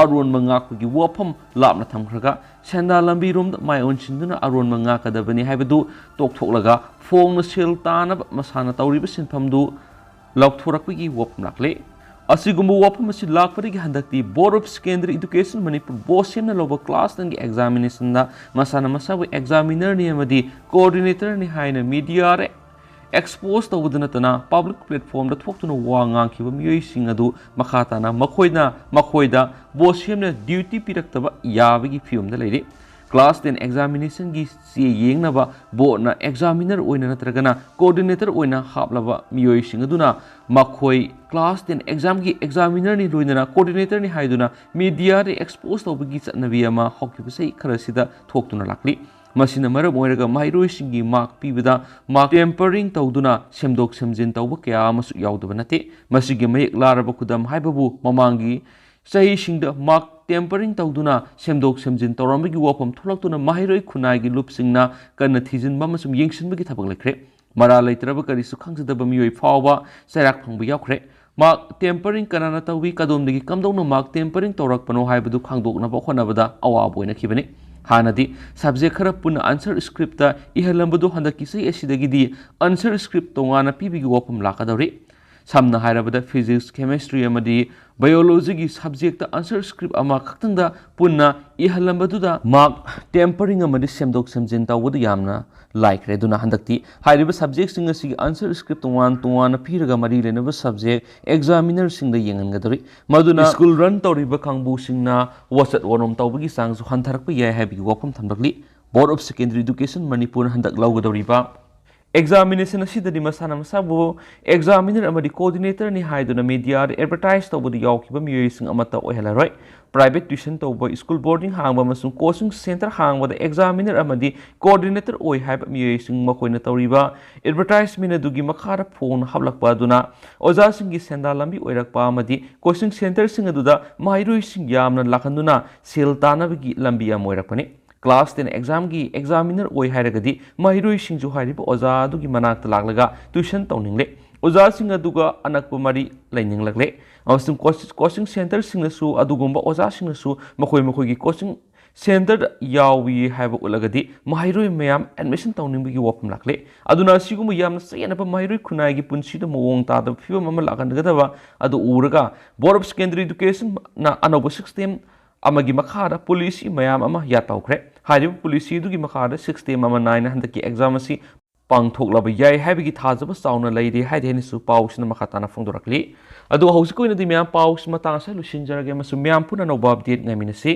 ꯑꯔꯣꯟꯕ ꯉꯥꯛꯄꯒꯤ ꯋꯥꯐꯝ ꯂꯥꯞꯅ ꯊꯝꯈ꯭ꯔꯒ ꯁꯦꯟꯗꯥ ꯂꯝꯕꯤꯔꯣꯝꯗ ꯃꯥꯏ ꯑꯣꯟꯁꯤꯟꯗꯨꯅ ꯑꯔꯣꯟꯕ ꯉꯥꯛꯀꯗꯕꯅꯤ ꯍꯥꯏꯕꯗꯨ ꯇꯣꯛꯊꯣꯛꯂꯒ ꯐꯣꯡꯅ ꯁꯦꯜ ꯇꯥꯅꯕ ꯃꯁꯥꯅ ꯇꯧꯔꯤꯕ ꯁꯤꯟꯐꯝꯗꯨ ꯂꯥꯎꯊꯣꯔꯛꯄꯒꯤ ꯋꯥꯐꯝ ꯂꯥꯛꯂꯦ꯫ ꯑꯁꯤꯒꯨꯝꯕ ꯋꯥꯐꯝ ꯑꯁꯤ ꯂꯥꯛꯄꯗꯒꯤ ꯍꯟꯗꯛꯇꯤ Board of Secondary Education Manipur board ꯁꯦꯝꯅ ꯂꯧꯕ class ten ꯒꯤ examination ꯗ ꯃꯁꯥꯅ ꯃꯁꯥꯕꯨ examiner ꯅꯤ ꯑꯃꯗꯤ coordinator ꯅꯤ ꯍꯥꯏꯅ media ꯗ expose ꯇꯧꯕꯗ ꯅꯠꯇꯅ public platform ꯗ ꯊꯣꯛꯇꯨꯅ ꯋꯥ ꯉꯥꯡꯈꯤꯕ ꯃꯤꯑꯣꯏꯁꯤꯡ ꯑꯗꯨ ꯃꯈꯥ ꯇꯥꯅ ꯃꯈꯣꯏꯅ ꯃꯈꯣꯏꯗ ꯕꯣꯠ ꯁꯦꯝꯅ duty ꯄꯤꯔꯛꯇꯕ ꯌꯥꯕꯒꯤ ꯐꯤꯕꯝꯗ ꯂꯩꯔꯤ꯫ Class ten examination ꯒꯤ ꯆꯦ ꯌꯦꯡꯅꯕ ꯕꯣꯔꯗꯅ examiner ꯑꯣꯏꯅ ꯅꯠꯇ꯭ꯔꯒꯅ coordinator ꯑꯣꯏꯅ ꯍꯥꯞꯂꯕ ꯃꯤꯑꯣꯏꯁꯤꯡ ꯑꯗꯨꯅ ꯃꯈꯣꯏ class ten exam ꯒꯤ examiner ꯅꯤ ꯂꯣꯏꯅꯅ coordinator ꯅꯤ ꯍꯥꯏꯗꯨꯅ media ꯗ expose ꯇꯧꯕꯒꯤ ꯆꯠꯅꯕꯤ ꯑꯃ ꯍꯧꯈꯤꯕ ꯆꯍꯤ ꯈꯔꯁꯤꯗ ꯊꯣꯛꯇꯨꯅ ꯂꯥꯛꯂꯤ꯫ ꯃꯁꯤꯅ ꯃꯔꯝ ꯑꯣꯏꯔꯒ ꯃꯍꯩꯔꯣꯏꯁꯤꯡꯒꯤ mark ꯄꯤꯕꯗ mark tampering ꯇꯧꯗꯨꯅ ꯁꯦꯝꯗꯣꯛ ꯁꯦꯝꯖꯤꯟ ꯇꯧꯕ ꯀꯌꯥ ꯑꯃꯁꯨ ꯌꯥꯎꯗꯕ ꯅꯠꯇꯦ꯫ ꯃꯁꯤꯒꯤ ꯃꯌꯦꯛ ꯂꯥꯔꯕ ꯈꯨꯗꯝ ꯍꯥꯏꯕꯕꯨ ꯃꯃꯥꯡꯒꯤ ꯆꯍꯤꯁꯤꯡꯗ mark tampering ꯇꯧꯗꯨꯅ ꯁꯦꯝꯗꯣꯛ ꯁꯦꯝꯖꯤꯟ ꯇꯧꯔꯝꯕꯒꯤ ꯋꯥꯐꯝ ꯊꯣꯛꯂꯛꯇꯨꯅ ꯃꯍꯩꯔꯣꯏ ꯈꯨꯟꯅꯥꯏꯒꯤ ꯂꯨꯞꯁꯤꯡꯅ ꯀꯟꯅ ꯊꯤꯖꯤꯟꯕ ꯑꯃꯁꯨꯡ ꯌꯦꯡꯁꯤꯟꯕꯒꯤ ꯊꯕꯛ ꯂꯩꯈ꯭ꯔꯦ꯫ ꯃꯔꯥꯜ ꯂꯩꯇ꯭ꯔꯕ ꯀꯔꯤꯁꯨ ꯈꯪꯖꯗꯕ ꯃꯤꯑꯣꯏ ꯐꯥꯎꯕ ꯆꯩꯔꯥꯛ ꯐꯪꯕ ꯌꯥꯎꯈ꯭ꯔꯦ꯫ ꯃꯥꯔꯛ ꯇꯦꯝꯄꯔꯤꯡ ꯀꯅꯥꯅ ꯇꯧꯏ, ꯀꯗꯣꯝꯗꯒꯤ ꯀꯝꯗꯧꯅ ꯃꯥꯔꯛ ꯇꯦꯝꯄꯔꯤꯡ ꯇꯧꯔꯛꯄꯅꯣ ꯍꯥꯏꯕꯗꯨ ꯈꯪꯗꯣꯛꯅꯕ ꯍꯣꯠꯅꯕꯗ ꯑꯋꯥꯕ ꯑꯣꯏꯅꯈꯤꯕꯅꯤ꯫ ꯍꯥꯟꯅꯗꯤ ꯁꯕꯖꯦꯛ ꯈꯔ ꯄꯨꯟꯅ ꯑꯟꯁꯔ ꯁ꯭ꯀ꯭ꯔꯤꯞꯇ ꯏꯍꯜꯂꯝꯕꯗꯨ ꯍꯟꯗꯛꯀꯤ ꯆꯍꯤ ꯑꯁꯤꯗꯒꯤꯗꯤ ꯑꯟꯁꯔ ꯁ꯭ꯀ꯭ꯔꯤꯞ ꯇꯣꯉꯥꯟꯅ ꯄꯤꯕꯒꯤ ꯋꯥꯐꯝ ꯂꯥꯛꯀꯗꯧꯔꯤ꯫ ꯁꯝꯅ ꯍꯥꯏꯔꯕꯗ ꯐꯤꯖꯤꯛꯁ, ꯀꯦꯃꯤꯁꯇ꯭ꯔꯤ ꯑꯃꯗꯤ ꯕꯥꯏꯑꯣꯂꯣꯖꯤꯒꯤ ꯁꯕꯖꯦꯛꯇ ꯑꯟꯁꯔ ꯁ꯭ꯀ꯭ꯔꯤꯞ ꯑꯃꯈꯛꯇꯪꯗ ꯄꯨꯟꯅ ꯏꯍꯜꯂꯝꯕꯗꯨꯗ ꯃꯥꯔꯛ ꯇꯦꯝꯄꯔꯤꯡ ꯑꯃꯗꯤ ꯁꯦꯝꯗꯣꯛ ꯁꯦꯝꯖꯤꯟ ꯇꯧꯕꯗ ꯌꯥꯝꯅ ꯂꯥꯏꯈ꯭ꯔꯦ꯫ ꯑꯗꯨꯅ ꯍꯟꯗꯛꯇꯤ ꯍꯥꯏꯔꯤꯕ ꯁꯕꯖꯦꯛꯁꯤꯡ ꯑꯁꯤꯒꯤ ꯑꯟꯁꯔ ꯁ꯭ꯀ꯭ꯔꯤꯞ ꯇꯣꯉꯥꯟ ꯇꯣꯉꯥꯟꯅ ꯄꯤꯔꯒ ꯃꯔꯤ ꯂꯩꯅꯕ ꯁꯕꯖꯦꯛ ꯑꯦꯛꯖꯥꯃꯤꯅꯔꯁꯤꯡꯗ ꯌꯦꯡꯍꯟꯒꯗꯧꯔꯤ꯫ ꯃꯗꯨꯅ ꯁ꯭ꯀꯨꯜ ꯔꯟ ꯇꯧꯔꯤꯕ ꯀꯥꯡꯕꯨꯁꯤꯡꯅ ꯋꯥꯆꯠ ꯋꯥꯔꯣꯝ ꯇꯧꯕꯒꯤ ꯆꯥꯡꯁꯨ ꯍꯟꯊꯔꯛꯄ ꯌꯥꯏ ꯍꯥꯏꯕꯒꯤ ꯋꯥꯐꯝ ꯊꯝꯂꯛꯂꯤ꯫ Board of Secondary Education ꯃꯅꯤꯄꯨꯔꯅ ꯍꯟꯗꯛ ꯂꯧꯒꯗꯧꯔꯤꯕ ꯑꯦꯛꯖꯥꯃꯤꯅꯦꯁꯟ ꯑꯁꯤꯗꯗꯤ ꯃꯁꯥꯅ ꯃꯁꯥꯕꯨ ꯑꯦꯛꯖꯥꯃꯤꯅꯔ ꯑꯃꯗꯤ ꯀꯣꯑꯣꯔꯗꯤꯅꯦꯇꯔꯅꯤ ꯍꯥꯏꯗꯨꯅ ꯃꯤꯗꯤꯌꯥꯗ ꯑꯦꯗꯚꯔꯇꯥꯏꯖ ꯇꯧꯕꯗ ꯌꯥꯎꯈꯤꯕ ꯃꯤꯑꯣꯏꯁꯤꯡ ꯑꯃꯠꯇ ꯑꯣꯏꯍꯜꯂꯔꯣꯏ꯫ ꯄ꯭ꯔꯥꯏꯚꯦꯠ ꯇ꯭ꯌꯨꯁꯟ ꯇꯧꯕ, ꯁ꯭ꯀꯨꯜ ꯕꯣꯔꯗꯤꯡ ꯍꯥꯡꯕ ꯑꯃꯁꯨꯡ ꯀꯣꯆꯤꯡ ꯁꯦꯟꯇꯔ ꯍꯥꯡꯕꯗ ꯑꯦꯛꯖꯥꯃꯤꯅꯔ ꯑꯃꯗꯤ ꯀꯣꯑꯣꯔꯗꯤꯅꯦꯇꯔ ꯑꯣꯏ ꯍꯥꯏꯕ ꯃꯤꯑꯣꯏꯁꯤꯡ ꯃꯈꯣꯏꯅ ꯇꯧꯔꯤꯕ ꯑꯦꯗꯚꯔꯇꯥꯏꯖꯃꯦꯟ ꯑꯗꯨꯒꯤ ꯃꯈꯥꯗ ꯐꯣꯡꯅ ꯍꯥꯞꯂꯛꯄ ꯑꯗꯨꯅ ꯑꯣꯖꯥꯁꯤꯡꯒꯤ ꯁꯦꯟꯗꯥꯟ ꯂꯝꯕꯤ ꯑꯣꯏꯔꯛꯄ ꯑꯃꯗꯤ ꯀꯣꯆꯤꯡ ꯁꯦꯟꯇꯔꯁꯤꯡ ꯑꯗꯨꯗ ꯃꯍꯩꯔꯣꯏꯁꯤꯡ ꯌꯥꯝꯅ ꯂꯥꯛꯍꯟꯗꯨꯅ ꯁꯦꯜ ꯇꯥꯟꯅꯕꯒꯤ ꯂꯝꯕꯤ ꯑꯃ ꯑꯣꯏꯔꯛꯄꯅꯤ꯫ ꯀ꯭ꯂꯥꯁ ꯇꯦꯟ ꯑꯦꯛꯖꯥꯝꯒꯤ ꯑꯦꯛꯖꯥꯃꯤꯅꯔ ꯑꯣꯏ ꯍꯥꯏꯔꯒꯗꯤ ꯃꯍꯩꯔꯣꯏꯁꯤꯡꯁꯨ ꯍꯥꯏꯔꯤꯕ ꯑꯣꯖꯥ ꯑꯗꯨꯒꯤ ꯃꯅꯥꯛꯇ ꯂꯥꯛꯂꯒ ꯇ꯭ꯌꯨꯁꯟ ꯇꯧꯅꯤꯡꯂꯦ꯫ ꯑꯣꯖꯥꯁꯤꯡ ꯑꯗꯨꯒ ꯑꯅꯛꯄ ꯃꯔꯤ ꯂꯩꯅꯤꯡꯂꯛꯂꯦ꯫ ꯑꯃꯁꯨꯡ ꯀꯣꯆ-, ꯀꯣꯆꯤꯡ ꯁꯦꯟꯇꯔꯁꯤꯡꯅꯁꯨ ꯑꯗꯨꯒꯨꯝꯕ ꯑꯣꯖꯥꯁꯤꯡꯅꯁꯨ ꯃꯈꯣꯏ ꯃꯈꯣꯏꯒꯤ ꯀꯣꯆꯤꯡ ꯁꯦꯟꯇꯔꯗ ꯌꯥꯎꯏ ꯍꯥꯏꯕ ꯎꯠꯂꯒꯗꯤ ꯃꯍꯩꯔꯣꯏ ꯃꯌꯥꯝ ꯑꯦꯗꯃꯤꯁꯟ ꯇꯧꯅꯤꯡꯕꯒꯤ ꯋꯥꯐꯝ ꯂꯥꯛꯂꯦ꯫ ꯑꯗꯨꯅ ꯑꯁꯤꯒꯨꯝꯕ ꯌꯥꯝꯅ ꯆꯌꯦꯠꯅꯕ ꯃꯍꯩꯔꯣꯏ ꯈꯨꯟꯅꯥꯏꯒꯤ ꯄꯨꯟꯁꯤꯗ ꯃꯑꯣꯡ ꯇꯥꯗꯕ ꯐꯤꯕꯝ ꯑꯃ ꯂꯥꯛꯍꯟꯒꯗꯕ ꯑꯗꯨ ꯎꯔꯒ Board of Secondary Educationꯅ ꯑꯅꯧꯕ ꯁꯤꯁꯇꯦꯝ ꯑꯃꯒꯤ ꯃꯈꯥꯗ ꯄꯣꯂꯤꯁꯤ ꯃꯌꯥꯝ ꯑꯃ ꯌꯥꯠ ꯇꯧꯈ꯭ꯔꯦ꯫ ꯍꯥꯏꯔꯤꯕ ꯄꯣꯂꯤꯁꯤ ꯑꯗꯨꯒꯤ ꯃꯈꯥꯗ ꯁꯤꯁꯇꯦꯝ ꯑꯃ ꯅꯥꯏꯅ ꯍꯟꯗꯛꯀꯤ ꯑꯦꯛꯖꯥꯝ ꯑꯁꯤ ꯄꯥꯡꯊꯣꯛꯂꯕ ꯌꯥꯏ ꯍꯥꯏꯕꯒꯤ ꯊꯥꯖꯕ ꯆꯥꯎꯅ ꯂꯩꯔꯤ ꯍꯥꯏꯗꯤ ꯍꯥꯏꯅꯁꯨ ꯄꯥꯎꯁꯤꯅ ꯃꯈꯥ ꯇꯥꯅ ꯐꯣꯡꯗꯣꯔꯛꯂꯤ꯫ ꯑꯗꯨ ꯍꯧꯖꯤꯛꯀꯤ ꯑꯣꯏꯅꯗꯤ ꯃꯌꯥꯝ ꯄꯥꯎꯁꯤ ꯃꯇꯥꯡ ꯑꯁꯤꯗ ꯂꯣꯏꯁꯤꯟꯖꯔꯒꯦ ꯑꯃꯁꯨꯡ ꯃꯌꯥꯝ ꯄꯨꯟꯅ ꯑꯅꯧꯕ ꯑꯞꯗꯦꯠ ꯉꯥꯏꯃꯤꯟꯅꯁꯤ꯫